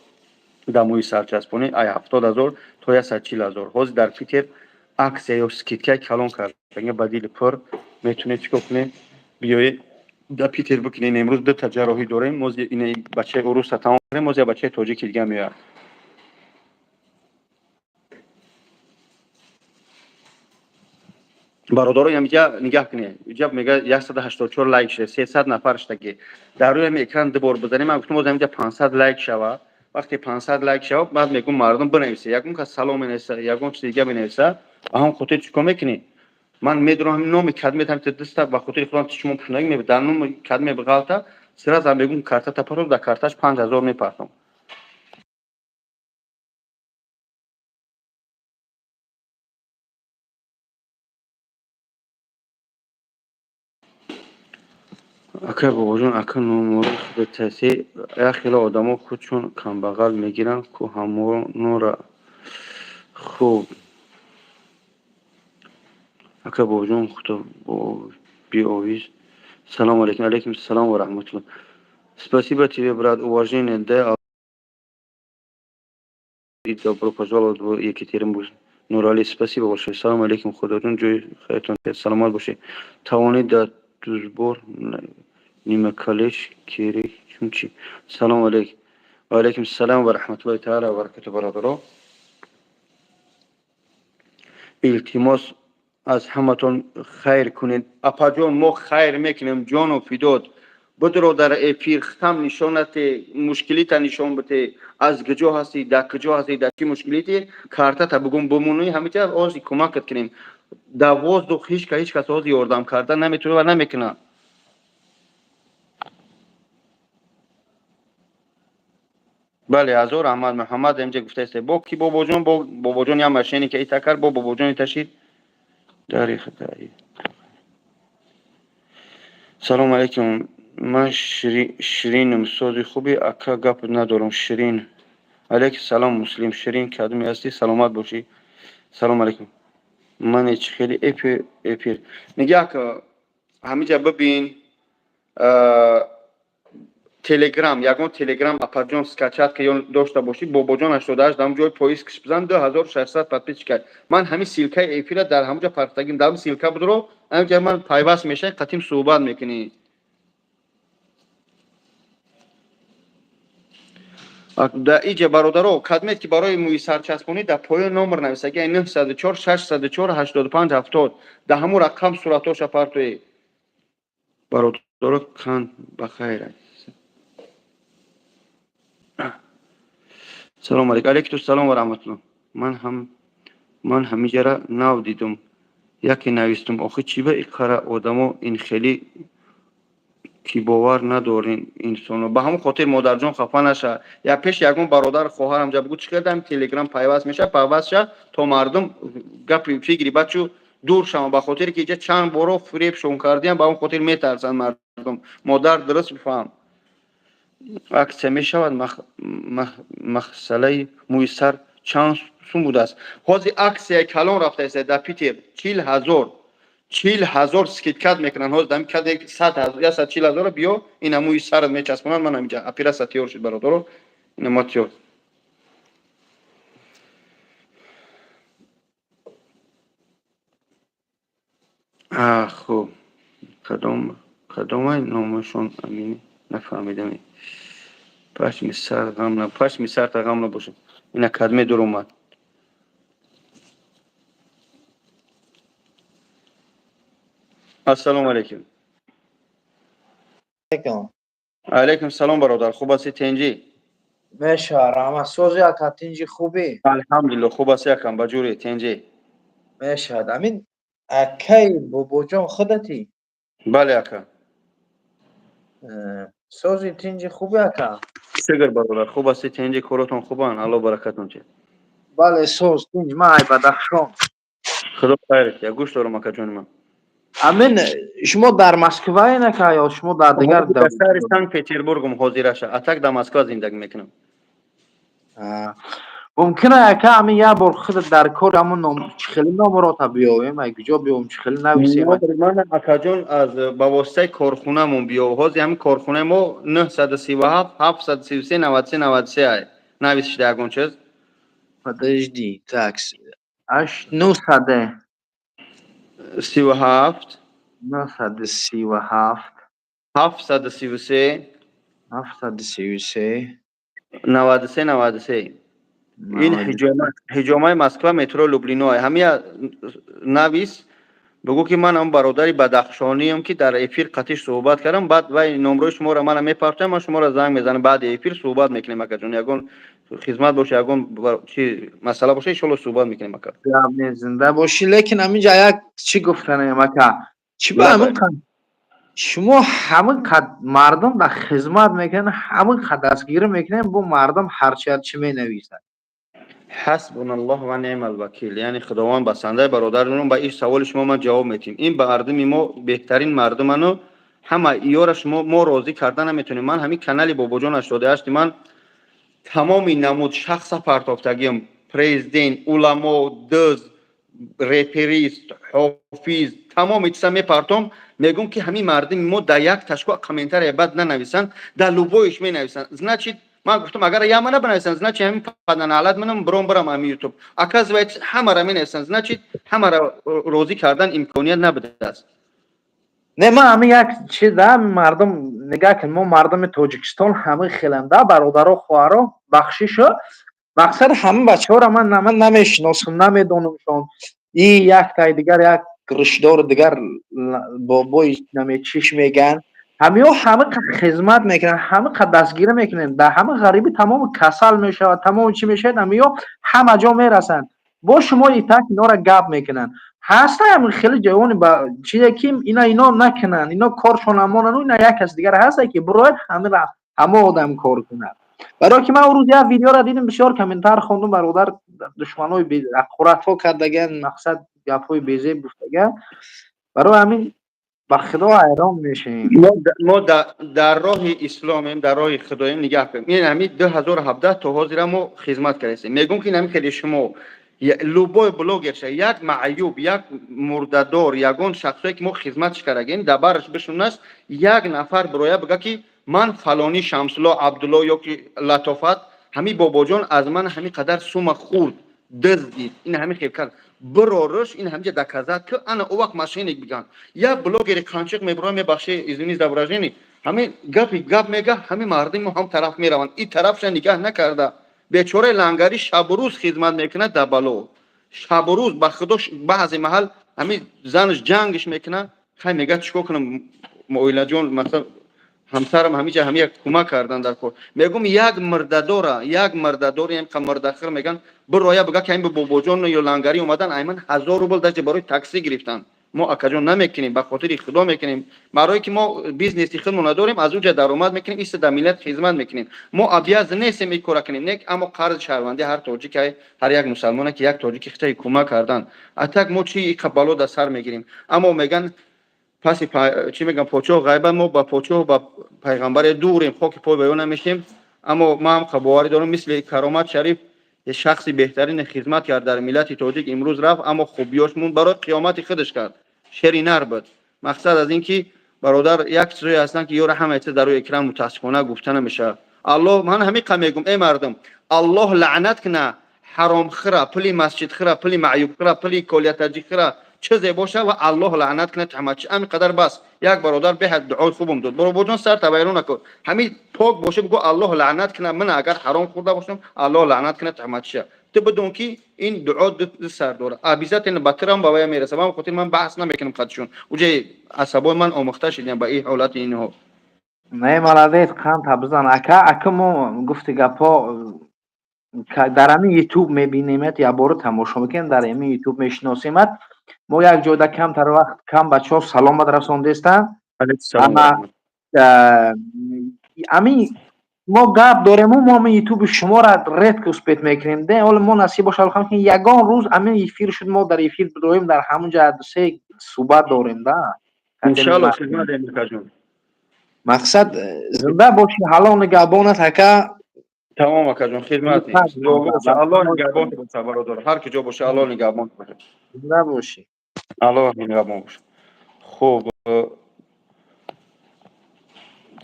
дар мӯи сарчаспонӣ ай 70 000 то 140 000. Ҳозир дар Питер акция ё скидка и калон карда, ба дили пур метунед чӣ кор кунед, биёед дар Питер бикунед. Имрӯз дута ҷарроҳӣ дорем. Мози ина бачаи уруса тамом кардем, мози бачаи тоҷики дига меояд. Бародаро, инҷа нигаҳ кунед, инҷа мега 184 лайк шуда, 300 нафар шудагӣ. Дар рӯи ҳами экран ду бор бизанем. Ман гуфтам, боз ҳаминҷа 500 лайк шава. Вақте 500 лайк шава, баъд мегӯм, мардум бинависа, ягон кас салом менависа, ягон чиз дига менависа. Ба ҳамон хотир чӣ кор мекунӣ? Ман медонам, ҳамин номи кадме даста ба хотири худам шумо пушунагӣ, дар номи кадме бғалта, сразу мегӯм, картата паро, дар карташ 5000 мепартом. Ака Бобоҷон, ака, номори худатасе. Як хеле одамо худшон камбағал мегиранд ку ҳамонора. Хуб, ака Бобоҷон, худо биовиз. Салому алейкум. Алейкум салом ва раҳматулло. Спасибо тебе, брат, уважение, да, и добро пожаловать в Екатеринбург. Нурали, спасибо большое. Салому алейкум, худоҷон, ҷои хайртон, саломат бошед. Тавонед дар дузбор нимакалеш кери чунчи. Салому алейкум. Ва алейкум салом ва раҳматуллоҳи таала ва баракату. Бародаро, илтимос аз ҳаматон, хайр кунед. Апаҷон, мо хайр мекунем, ҷону фидод. Бидро дар эфир, хам нишонате, мушкилита нишон бите, аз куҷо ҳастӣ, дар куҷо ҳастӣ, дар чӣ мушкилите, картата бугум, бумонӣ, ҳамиҷа ози кӯмакат кунем. Дар воздух ҳеҷ кас ози ёрдам карда наметавона ва намекунад. Бале, ҳазор раҳмат. Муҳаммад инҷа гуфтааст, бо ки бобоҷон, бо бобоҷон як мошине ки ита кард, бо бобоҷон ташид дари хатаи. Салому алейкум, ман Ширинам. Сози хуби, ака, гап надорам. Ширин, алейкум салом. Муслим, Ширин кадоме ҳастӣ? Саломат бошӣ. Салому алейкум. Мане чӣ хеле эфир нигаҳ ка, ҳамиҷа бибин. Телеграм, ягон телеграм, апаҷон, скачать ка ё дошта бошӣ. Бобоҷон 88 дар ҷои поиск бизан, 2600 подписчика. Ман ҳамин ссылка и эфира дар ҳамуҷа партагим. Дар ссылка будро, ҳамиҷа ман пайваст мешавӣ, қатим суҳбат мекунӣ. Дар иҷа, бародаро, кадмед ки барои мӯи сарчаспонӣ дар поён номер нависаги 904 604 85 70. Дар ҳамун рақам суратоша партоӣ. Бародаро, кан бахайр. Салому алейкум. Алейкум салом ва раҳматулло. Ман ҳам, ман ҳамиҷара нав дидум. Яке навистум: охи чӣ ба иқара одамо ин хеле ки бовар надорен инсоно? Ба ҳамон хотир, модарҷон, хафа наша. Я пеш ягон бародар, хоҳарам ҷа бугӯ, чӣ кардам, Телеграм пайваст меша, пайваст ша, то мардум гапи фикри бачу дур шаванд, ба хотире ки иҷа чанд боро фиребшон кардиям, ба ҳамон хотир метарсанд мардум. Модар, дуруст бифаҳм. Акция мешавад, махсалаи мӯи сар чанд сум будааст? Ҳозир аксияи калон рафтааст дар Питер, 40 000, 40 000 скидка мекунанд. Ҳозир дами каде 100 000, 140 000-ро биё, ина мӯи сарат мечаспонанд. Ман ҳаминҷа операция тиёр шуд, бародаро, ина ма тиёр. Хуб, кадом кадомай номашон амини нафаҳмидам. Пашми сар ғам на, пашми сарта ғам набошад. Ина кадме дур омад. Ассалому алайкум. Алейкум. Алайкум салом, бародар, хуб ҳастӣ, тинҷӣ? Меша, раҳмат, сози, ака, тинҷи, хубӣ? Алҳамдулилло, хуб ҳастӣ, акам, ба ҷури, тинҷӣ? Мешавад. Амин акай Бобоҷон худатӣ? Бале, ака. Сози, тинҷи, хубӣ, ака? Шукр, бародар, хуб ҳастӣ, тинҷи, коротон хубанд, Алло баракатон чи. Бале, соз, тинҷ, ман ай Бадахшон. Худо хайрат я, гӯш дорам, акаҷони ман. Амин шумо дар Москваен, ака, ё шумо дар дигар? Дар шаҳри Санкт Петербургум ҳозираша, а так дар Москва зиндагӣ мекунам. Мумкин ака, ҳамин як бор худат дар кор ҳамон ном чӣ хеле номрота биёвем, ай куҷо биёвем, чӣ хеле нависем? Ман, акаҷон, аз ба воситаи корхонамон биёв. Ҳозир ҳамин корхонаи мо 937 733 93 93 ай. Нависишда ягон чиз? Подожди, так, аш нӯсаде 37. 937. 733. 733. 93 93. Ин ҳиҷомаи Москва, метро Люблино. Ҳамия навис, бигӯ ки ман ҳам бародари бадахшониам, ки дар эфир қатиш суҳбат кардам. Баъд вай номрои шуморо мана мепартоям, ман шуморо занг мезанам, баъди эфир суҳбат мекунем, акаҷон. Ягон хизмат боша, ягон чи масъала боша, иншолло суҳбат мекунем, ака. Зинда бошӣ. Лекин ҳаминҷа як чӣ гуфтанем, ака, чӣ ба ҳамин шумо ҳамин қад мардум дар хизмат мекунед, ҳамин қад дастгирӣ мекунед, бо мардум ҳарчи ҳарчи менависад? Ҳасбуналлоҳ ва неъмал вакил, яъне Худованд басандаи. Бародарҷонам, ба ин саволи шумо ман ҷавоб метиҳем. Ин мардуми мо беҳтарин мардуману ҳама иёра шумо мо розӣ карда наметонем. Ман ҳамин канали Бобоҷон 88, ман тамоми намуд шахса партофтагиам: президент, уламо, дӯз, реперист, ҳофиз, тамоми чиза мепартом. Мегӯм, ки ҳамин мардуми мо дар як ташко комментария бад нанависанд, дар любой ш менависанд. Значит, ман гуфтам, агар я мана бинависанд, значит, ҳамин паданалат манам биром бирам ҳамин Ютуб. Оказывается, ҳамара менависанд, значит, ҳамара розӣ кардан имконият набудааст. Не, ман ҳамин як чиз да мардум нигаҳ кун, мо мардуми Тоҷикистон ҳамин хелам да, бародаро, хоҳаро, бахшишо, мақсад ҳамин бачаҳоро ман намешиносам, намедонамшон. И яктай дигар, як ришдори дигар, бобои намечиш мегӯянд, ҳамиҳо ҳама хизмат мекунанд, ҳама дастгирӣ мекунанд, дар ҳама ғарибӣ тамоми касал мешавад, тамоми чӣ мешавад, ҳамиҳо ҳама ҷо мерасанд. Бо шумо итак инора гап мекунанд. Ҳаста ҳамин хеле ҷавони ба чизе ки ина ино накунанд, ино коршон амонану ина як кас дигар ҳаста, ки бирояд, ҳамира ҳама одам кор кунад. Барои ки ман он рӯз як видеоро дидам, бисёр комментар хондум, бародар, душманои ҳақоратҳо кардаган, мақсад гапҳои безеб гуфтаган. Барои ҳамин ба Худо ҳайрон мешавем. Мо дар роҳи исломем, дар роҳи Худоем. Нигаҳ кунем, ин ҳамин 2017 то ҳозира мо хизмат кардастем. Мегӯм, ки ин ҳамин хеле шумо любой блогерша, як маъюб, як мурдадор, ягон шахсое ки мо хизматш кардагем, дар бараш бишунас, як нафар бироя бига, ки ман фалонӣ Шамсулло, Абдулло ё ки Латофат, ҳамин Бобоҷон аз ман ҳамин қадар сума хурд, дуздид, ин ҳамин хел кард, бирорш, ин ҳамиҷа доказать ки ана о вақт мошенник биган. Як блогери қанчиқ мебура, мебахши, извини за выражение, ҳамин гапи гап мега, ҳамин мардуми ҳам тараф мераванд, ин тарафша нигаҳ накарда. Бечораи лангарӣ шабу рӯз хизмат мекунад, дар бало шабу рӯз, ба Худо, баъзе маҳал ҳамин занаш ҷангш мекунад. Хай, мега, чӣ кор кунам, оилаҷон, масалан. Ҳамсарам ҳамиҷа ҳами як кӯмак кардан дар кор. Мегум, як мирдадора, як мирдадор, ям мирдахир меган, бироя бига, ки ҳами Бобоҷон ё Лангарӣ омадан, айман 1000 рубл даже барои такси гирифтан. Мо, акаҷон, намекунем, ба хотири Худо мекунем, барое ки мо бизнеси худмо надорем, аз уҷа даромад мекунем, иста дар миллат хизмат мекунем. Мо обязан нестем ин кора кунем, не, аммо қарзи шаҳрвандӣ ҳар тоҷик, ҳар як мусалмоне, ки як тоҷики хитаи кӯмак кардан. А так мо чи иқа бало дар сар мегирем? Аммо меган, паси чӣ меган, подшоҳ ғайбат, мо ба подшоҳ, ба пайғамбаре дурем, хоки пой ба ё намешем. Аммо ман ҳам боварӣ дорам, мисли Каромат Шариф шахси беҳтарин хизмат кард дар миллати тоҷик, имрӯз рафт, аммо хубиёш монд, барои қиёмати худаш кард, шери нар буд. Мақсад аз ин ки, бародар, як чизое ҳастанд, ки ёра ҳамаи чиз дар рӯи экран, мутаассифона, гуфта намешавад. Аллоҳ, ман ҳамиқа мегум: эй мардум, Аллоҳ лаънат куна ҳаромхӯра, пули масҷидхӯра, пули маъюбхӯра, пули колиятаҷихӯра, чизе боша ва Аллоҳ лаънат кунад ҳама. Ҳамин қадар бас. Як бародар беҳад дуои хубам дод. Бобоҷон, сар тавайрон накун, ҳамин пок боша, бигӯ: «Аллоҳ лаънат кунад ман, агар ҳаром хӯрда бошам, Аллоҳ лаънат кунад ҳамачиша». Ту бидон, ки ин дуо ду сар дорад, обязательно ба тирам, ба вая мераса. Ба хотир ман баҳс намекунам қадшон, уҷаи асабои ман омӯхта шидям ба ин ҳолати инҳо. Не, молодец, қанта бизан, ака. Ака, мо гуфти гапҳо, дар ҳамин Ютуб мебинемат, якбора тамошо мекунем, дар ҳамин Ютуб мешиносемат. Мо як ҷойда камтар вақт кам бачаҳо саломат расондестанд. Ҳамин мо гап дорему, мо ҳамин Ютуби шуморо редко успеть мекунем де. Ҳоло мо насиб боша, ки ягон рӯз ҳамин эфир шуд, мо дар эфир бидроем, дар ҳамон ҷа се суҳбат дорем да. Иншалло, хизмат, эмикаҷон. Мақсад, зинда бошӣ, ҳалол нигаҳбонат, ака. Тамом, акаҷон, хизмат. Аллоҳ нигаҳбон боша, бародар, ҳар ки ҷо боша, Аллоҳ нигаҳбон боша. Зинда бошӣ. Аллоҳ нигаҳбон боша. Хуб,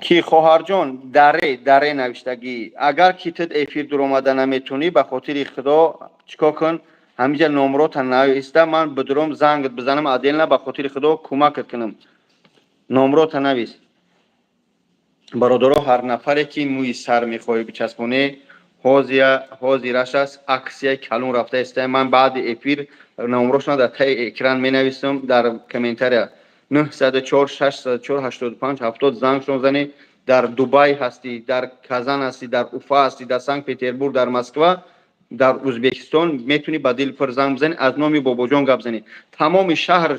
ки хоҳарҷон, даре даре навиштагӣ, агар ки ту эфир дуромада наметунӣ, ба хотири Худо, чикор кун? Ҳамиҷа номрота нависта, ман бидуром, зангат бизанам отдельно, ба хотири Худо, кӯмакат кунам. Номрота навис. Бародаро, ҳар нафаре ки мӯи сар мехоҳӣ бичаспонӣ, ҳозираш аст, аксияи калон рафта иста. Ман баъди эфир номрошона дар таи экран менависам, дар комментария. 904 604 85 70 зангшон занӣ. Дар Дубай ҳастӣ, дар Казан ҳастӣ, дар Уфа ҳастӣ, дар Санкт Петербург, дар Москва, дар Узбекистон, метавонӣ ба дили пур занг бизанӣ, аз номи Бобоҷон гап занӣ. Тамоми шаҳр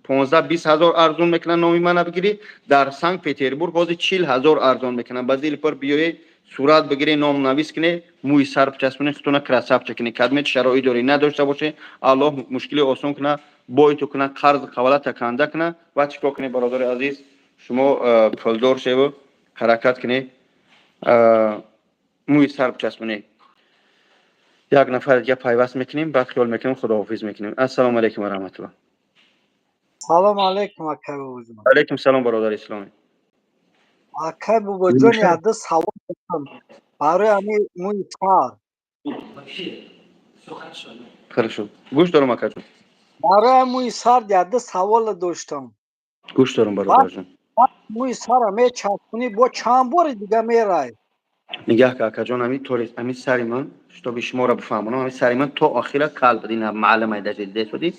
15-20 ҳазор арзон мекунанд, номи мана бигирӣ. Дар Санкт Петербург ҳозир 40 ҳазор арзон мекунанд. Ба дили пур биёӣ, сурат бигирӣ, номнавис кунӣ, мӯи сар бичаспонӣ, худтона красавча кунӣ. Кадмет шароит дорӣ, надошта бошӣ, Аллоҳ мушкили осон куна, бойту куна, қарзи қавалата канда куна ва чӣ кор кунӣ, бародари азиз, шумо пулдор шеву ҳаракат кунӣ, мӯи сар бичаспонӣ. Як нафар дига пайваст мекунем, баъд хиёл мекунем, худоҳофиз мекунем. Ассалому алайкум ва раҳматуллоҳ. Салому алайкум, акай Бобоҷон. Алайкум салом, бародари исломӣ. Акай Бобоҷон, яду савол дорам барои ҳамин мӯи сар. Хорошо, гӯш дорам, акаҷон. Барои мӯи сар яду савол доштам. Гӯш дорам, бародарҷон. Мӯи сара мечаспонӣ, бо чанд бори дига мерай? Нигаҳ ка, акаҷон, ами тори ами сари ман, чтобы шуморо бифаҳмонам, ами сари ман то охира кал буд. Ина маълумай, даже десуди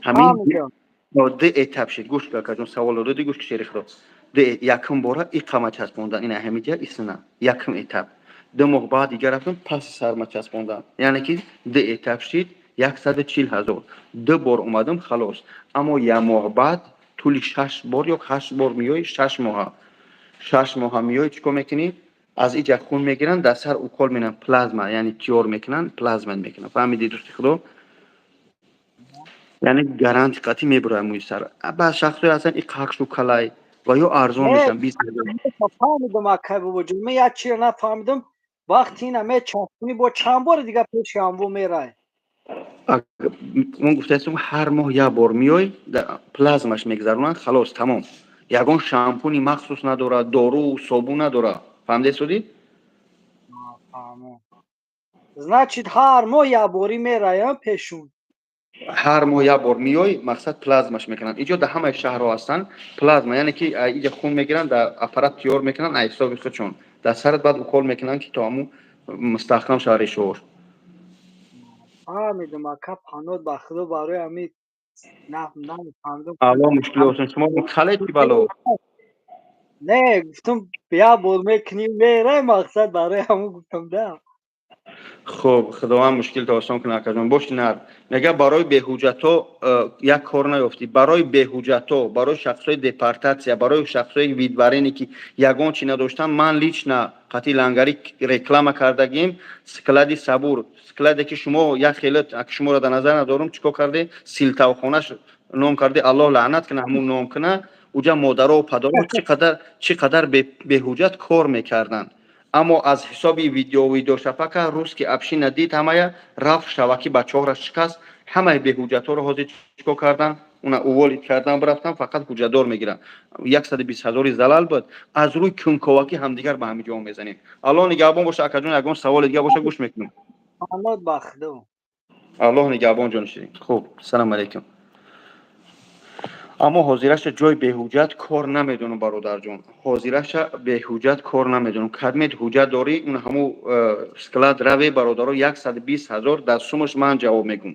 ҳамин ду этап шид. Гӯш ка, акаҷон, савол додӣ, гӯш ки, шери Худо. Ду якум бора иқама часпондан, ина ҳамиҷа исна, якум этап. 2 моҳ баъд дига рафтам, паси сарма часпондан, яъне ки ду этап шид, 140 000. Ду бор омадам, халос. Аммо як моҳ баъд тӯли шаш бор ё ҳашт бор меоӣ, 6 моҳа, 6 моҳа меоӣ, чӣ кор мекунӣ? Аз иҷа хун мегиранд, дар сар укол менанд, плазма, яъне тиёр мекунанд, плазма мекунанд. Фаҳмидӣ, дӯсти Худо? Яъне гаранти қатъӣ мебурояд мӯи сар. Баъз шахсое ҳастанд, и қакшу калай ва ё арзон мешаванд, 20 000. Фаҳмидам, акай Бобоҷон. Ман як чиро нафаҳмидам: вақти ина мечаспонӣ, бо чанд бори дига пеши ҳамву мерай? Ман гуфтаистам, ҳар моҳ як бор меой, плазмаш мегзаронанд, халос, тамом. Ягон шампуни махсус надорад, дору собун надорад. Фаҳмидед, судӣ? Значит, ҳар моҳ якборӣ мераям пешун? Ҳар моҳ як бор меой, мақсад, плазмаш мекунанд. Иҷо дар ҳамаи шаҳрҳо ҳастанд. Плазма, яъне ки иҷа хун мегиранд, дар аппарат тиёр мекунанд, аз ҳисоби худшон дар сарат баъд укол мекунанд, ки то ҳамун мустаҳкам шавад решаҳош. Фаҳмидам, ака, панот ба Худо, барои ҳамин нафаҳмидам. Алло, мушкил осон. Шумо кале, чи бало? Не, гуфтам, як бор мекунӣ, мерай, мақсад барои ҳамун гуфтам да. Хуб, Худованд мушкилто осон кунад, акаҷон. Боши нар. Мега, барои беҳуҷҷатҳо як кор наёфтӣ. Барои беҳуҷҷатҳо, барои шахсҳои депортатсия, барои шахсҳои выдворение, ки ягон чи надоштанд, ман лично қатъи лангарӣ реклама кардагим. Склади Сабур, складе ки шумо як хеле шуморо дар назар надорум, чӣ кор карде, силтавхонаш ном карде, Аллоҳ лаънат кунад, ҳамун ном куна. Уҷа модаро падаро чӣ қадар беҳуҷҷат кор мекарданд, аммо аз ҳисоби видеошапака русский община дид, ҳамая рафт, шаваки бачаҳоро шикаст. Ҳамаи беҳуҷҷатҳоро ҳозир чӣ кор кардан? Уна уволить кардан, бирафтан, фақат ҳуҷҷатдор мегиранд. 120 ҳазори залал буд. Аз рӯи кунковакӣ ҳамдигар ба ҳамин ҷо мезанем. Аллоҳ нигаҳбон боша, акаҷон. Ягон саволи дига боша, гӯш мекунем. Аллоҳ нигаҳбон, ҷонширин. Хуб, салому алайкум. Аммо ҳозираша ҷои беҳуҷҷат кор намедонам, бародарҷон. Ҳозираша беҳуҷҷат кор намедонам. Кадмет ҳуҷҷат дорӣ, он ҳамун склад раве, бародаро, 120 ҳазор дар сумаш ман ҷавоб мегӯм.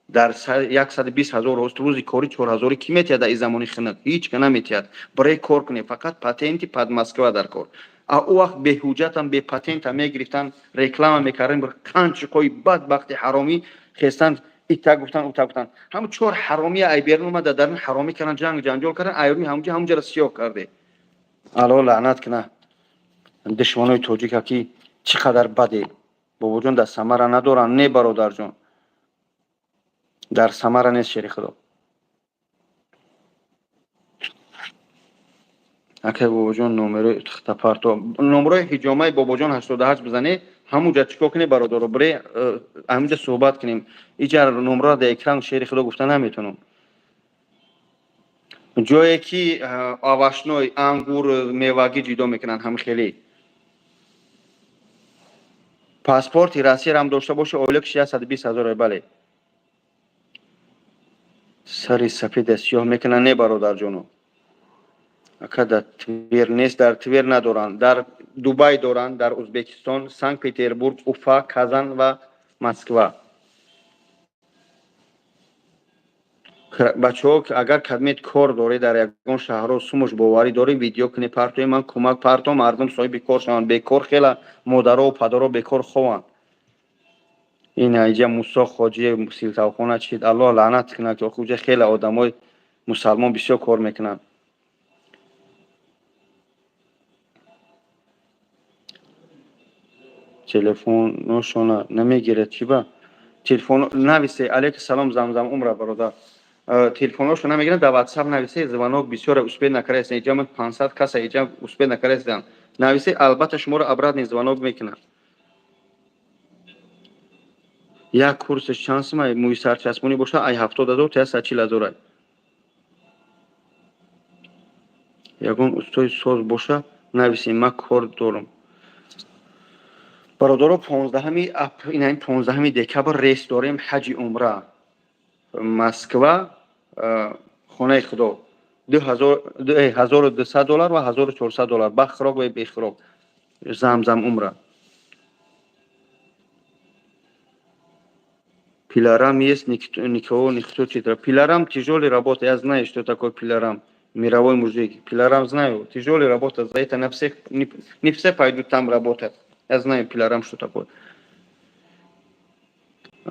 Дар 120 ҳазор рӯзи кори 4000-и кӣ метиҳад? Дар ин замони хинак ҳеҷ ка наметиҳад. Барои кор кунем, фақат патенти под Москва дар кор. А ӯ вақт беҳуҷҷатам, бепатентам мегирифтан, реклама мекардем. Қанчиқои бадбахти ҳаромӣ хестанд, ита гуфтан, ута гуфтан. Ҳамн чор ҳаромия ай берун омада, дар ҳаромӣ кардан, ҷанг ҷанҷол кардан, айрӯи ҳамҷа ҳамҷара сиёҳ карде. Алло лаънат куна душманои тоҷика, ки чӣ қадар баде. Бобоҷон, дар Самара надоранд? Не, бародарҷон, дар Самара нест, шери худо. Акай бобоҷон, номерои тахтапарто, номерои ҳиҷомаи бобоҷон 88 бизанед. Ҳамунҷа чӣ кор кунед, бародаро? Бире, ҳамунҷа суҳбат кунем. Иҷа номроро дар экран, шери худо, гуфта наметавонам. Ҷое ки овощной, ангур, мевагӣ ҷудо мекунанд, ҳам хеле. Паспорти Россиярам дошта боша, ойликш 120 ҳазор. Бале, сари сафеда сиёҳ мекунанд. Не, бародарҷоно. Ака, дар Твер нест? Дар Твер надоранд, дар Дубай доранд, дар Узбекистон, Санкт Петербург, Уфа, Казан ва Москва. Бачаҳо, агар кадмет кор доред дар ягон шаҳрҳо, сумуш боварӣ доред, видео кунед, партои, ман кӯмак партом, мардум соҳиби кор шаванд. Бекор хела модарову падаро бекор хованд. Ин иҷа Мусо Хоҷие силтавхона чид, Аллоҳ лаънат кунад, ки охи уҷа хеле одамои мусалмон бисёр кор мекунанд. Телефоношона намегирад, чӣ ба телефон нависе. Алейкум салом, Замзам умра, бародар. Телефоношо намегиранд, дар Ватсап нависе. Звонок бисёре успеть накардаистан, иҷа ман 500 каса иҷа успеть накардаистан. Нависе, албатта шуморо обратный звонок мекунад. Як курсеш чанд сумай? Мӯи сарчаспонӣ боша, ай 70 000 то 140 000. Ай ягон устои соз боша, нависем, ман кор дорам, бародаро. 15-ами, ин 15-ами декабр рейс дорем, ҳаҷи умра, Москва, хонаи худо, 1200 доллар ва 1400 доллар, ба хӯрок ва бехӯрок, Замзам умра. Пилорам есть, никого не хочет. Пилорам тяжелый работа, я знаю, что такое пилорам. Мировой мужик. Пилорам знаю, тяжелый работа, за это на всех, не все пойдут там работать. Я знаю пилорам, что такое.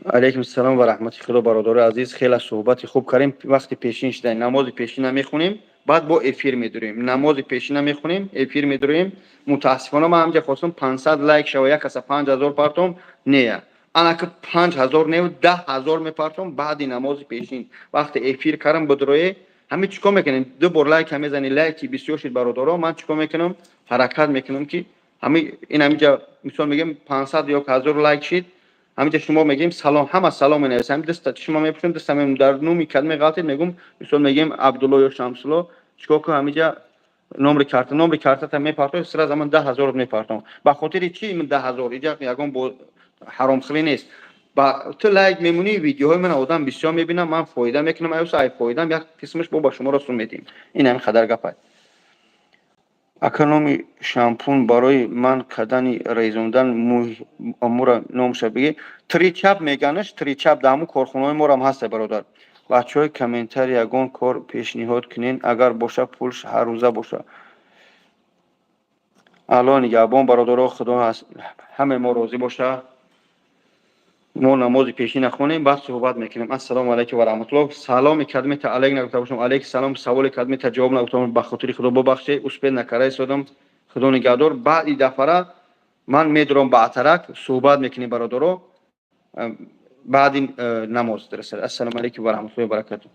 Алейкум салом ва раҳмати худо, бародари азиз. Хеле суҳбати хуб кардем. Вақти пешин шуда, намози пешина мехонем, баъд бо эфир медурем. Намози пешина мехонем, эфир медурем. Мутаассифона, ман ҳамҷа хостам 500 лайк шава, як каса 5000 партом, нея. Анаки 5000 неу, 10 000 мепартом. Баъди намози пешин, вақте эфир кардам, будурое. Ҳами чӣ кор мекунем? Ду бор лайка мезани, лайки бисёр шуд, бародаро, ман чӣ кор мекунам? Ҳаракат мекунам, ки ҳами ин ҳамиҷа, мисол мегӯем, 500 ё 1000 лайк шид, ҳамиҷа шумо мегӯем салом, ҳама салом менависем, ҳами даста шумо мепурсем, даста мегӯм, дар нуми кадме ғалтид, мегӯм, мисол мегӯем, Абдулло ё Шамсулло, чикор кун, ҳамиҷа номри карта, номри картата мепартои, сразу ман 10 000 мепартом. Ба хотири чӣ 10 000? Иҷа ягон бо ҳаромхӯрӣ нест. Ба ту лайк мемонӣ, видеоҳои ман одам бисёр мебинам, ман фоида мекунам, аюса ай фоидам як қисмаш бо ба шуморо сум медиҳем. Ин ҳамин қадар гапай. Ака, номи шампун барои ман кардани резондан мӯра номша бигӣ. Тричап меганаш, тричап дар ҳамун корхонаҳои морам ҳаста, бародар. Бачаҳои комментарий, ягон кор пешниҳод кунен, агар боша, пулш ҳаррӯза боша. Алло нигаҳбон, бародаро, Худо ҳамаи мо розӣ боша. Мо намози пешӣ нахонем, баъд суҳбат мекунем. Ассалому алайкум ва раҳматуллоҳ. Саломи кадмета алайк нагуфта бошам, алайк салом, саволи кадмета ҷавоб нагуфта бошам, ба хотири Худо бубахшед, успеть накарда истодам. Худо нигаҳдор. Баъди дафъара ман медурам ба Атарак, суҳбат мекунем, бародаро, баъди намоз. Ассалому алайкум ва раҳматуллоҳи ва баракатуҳ.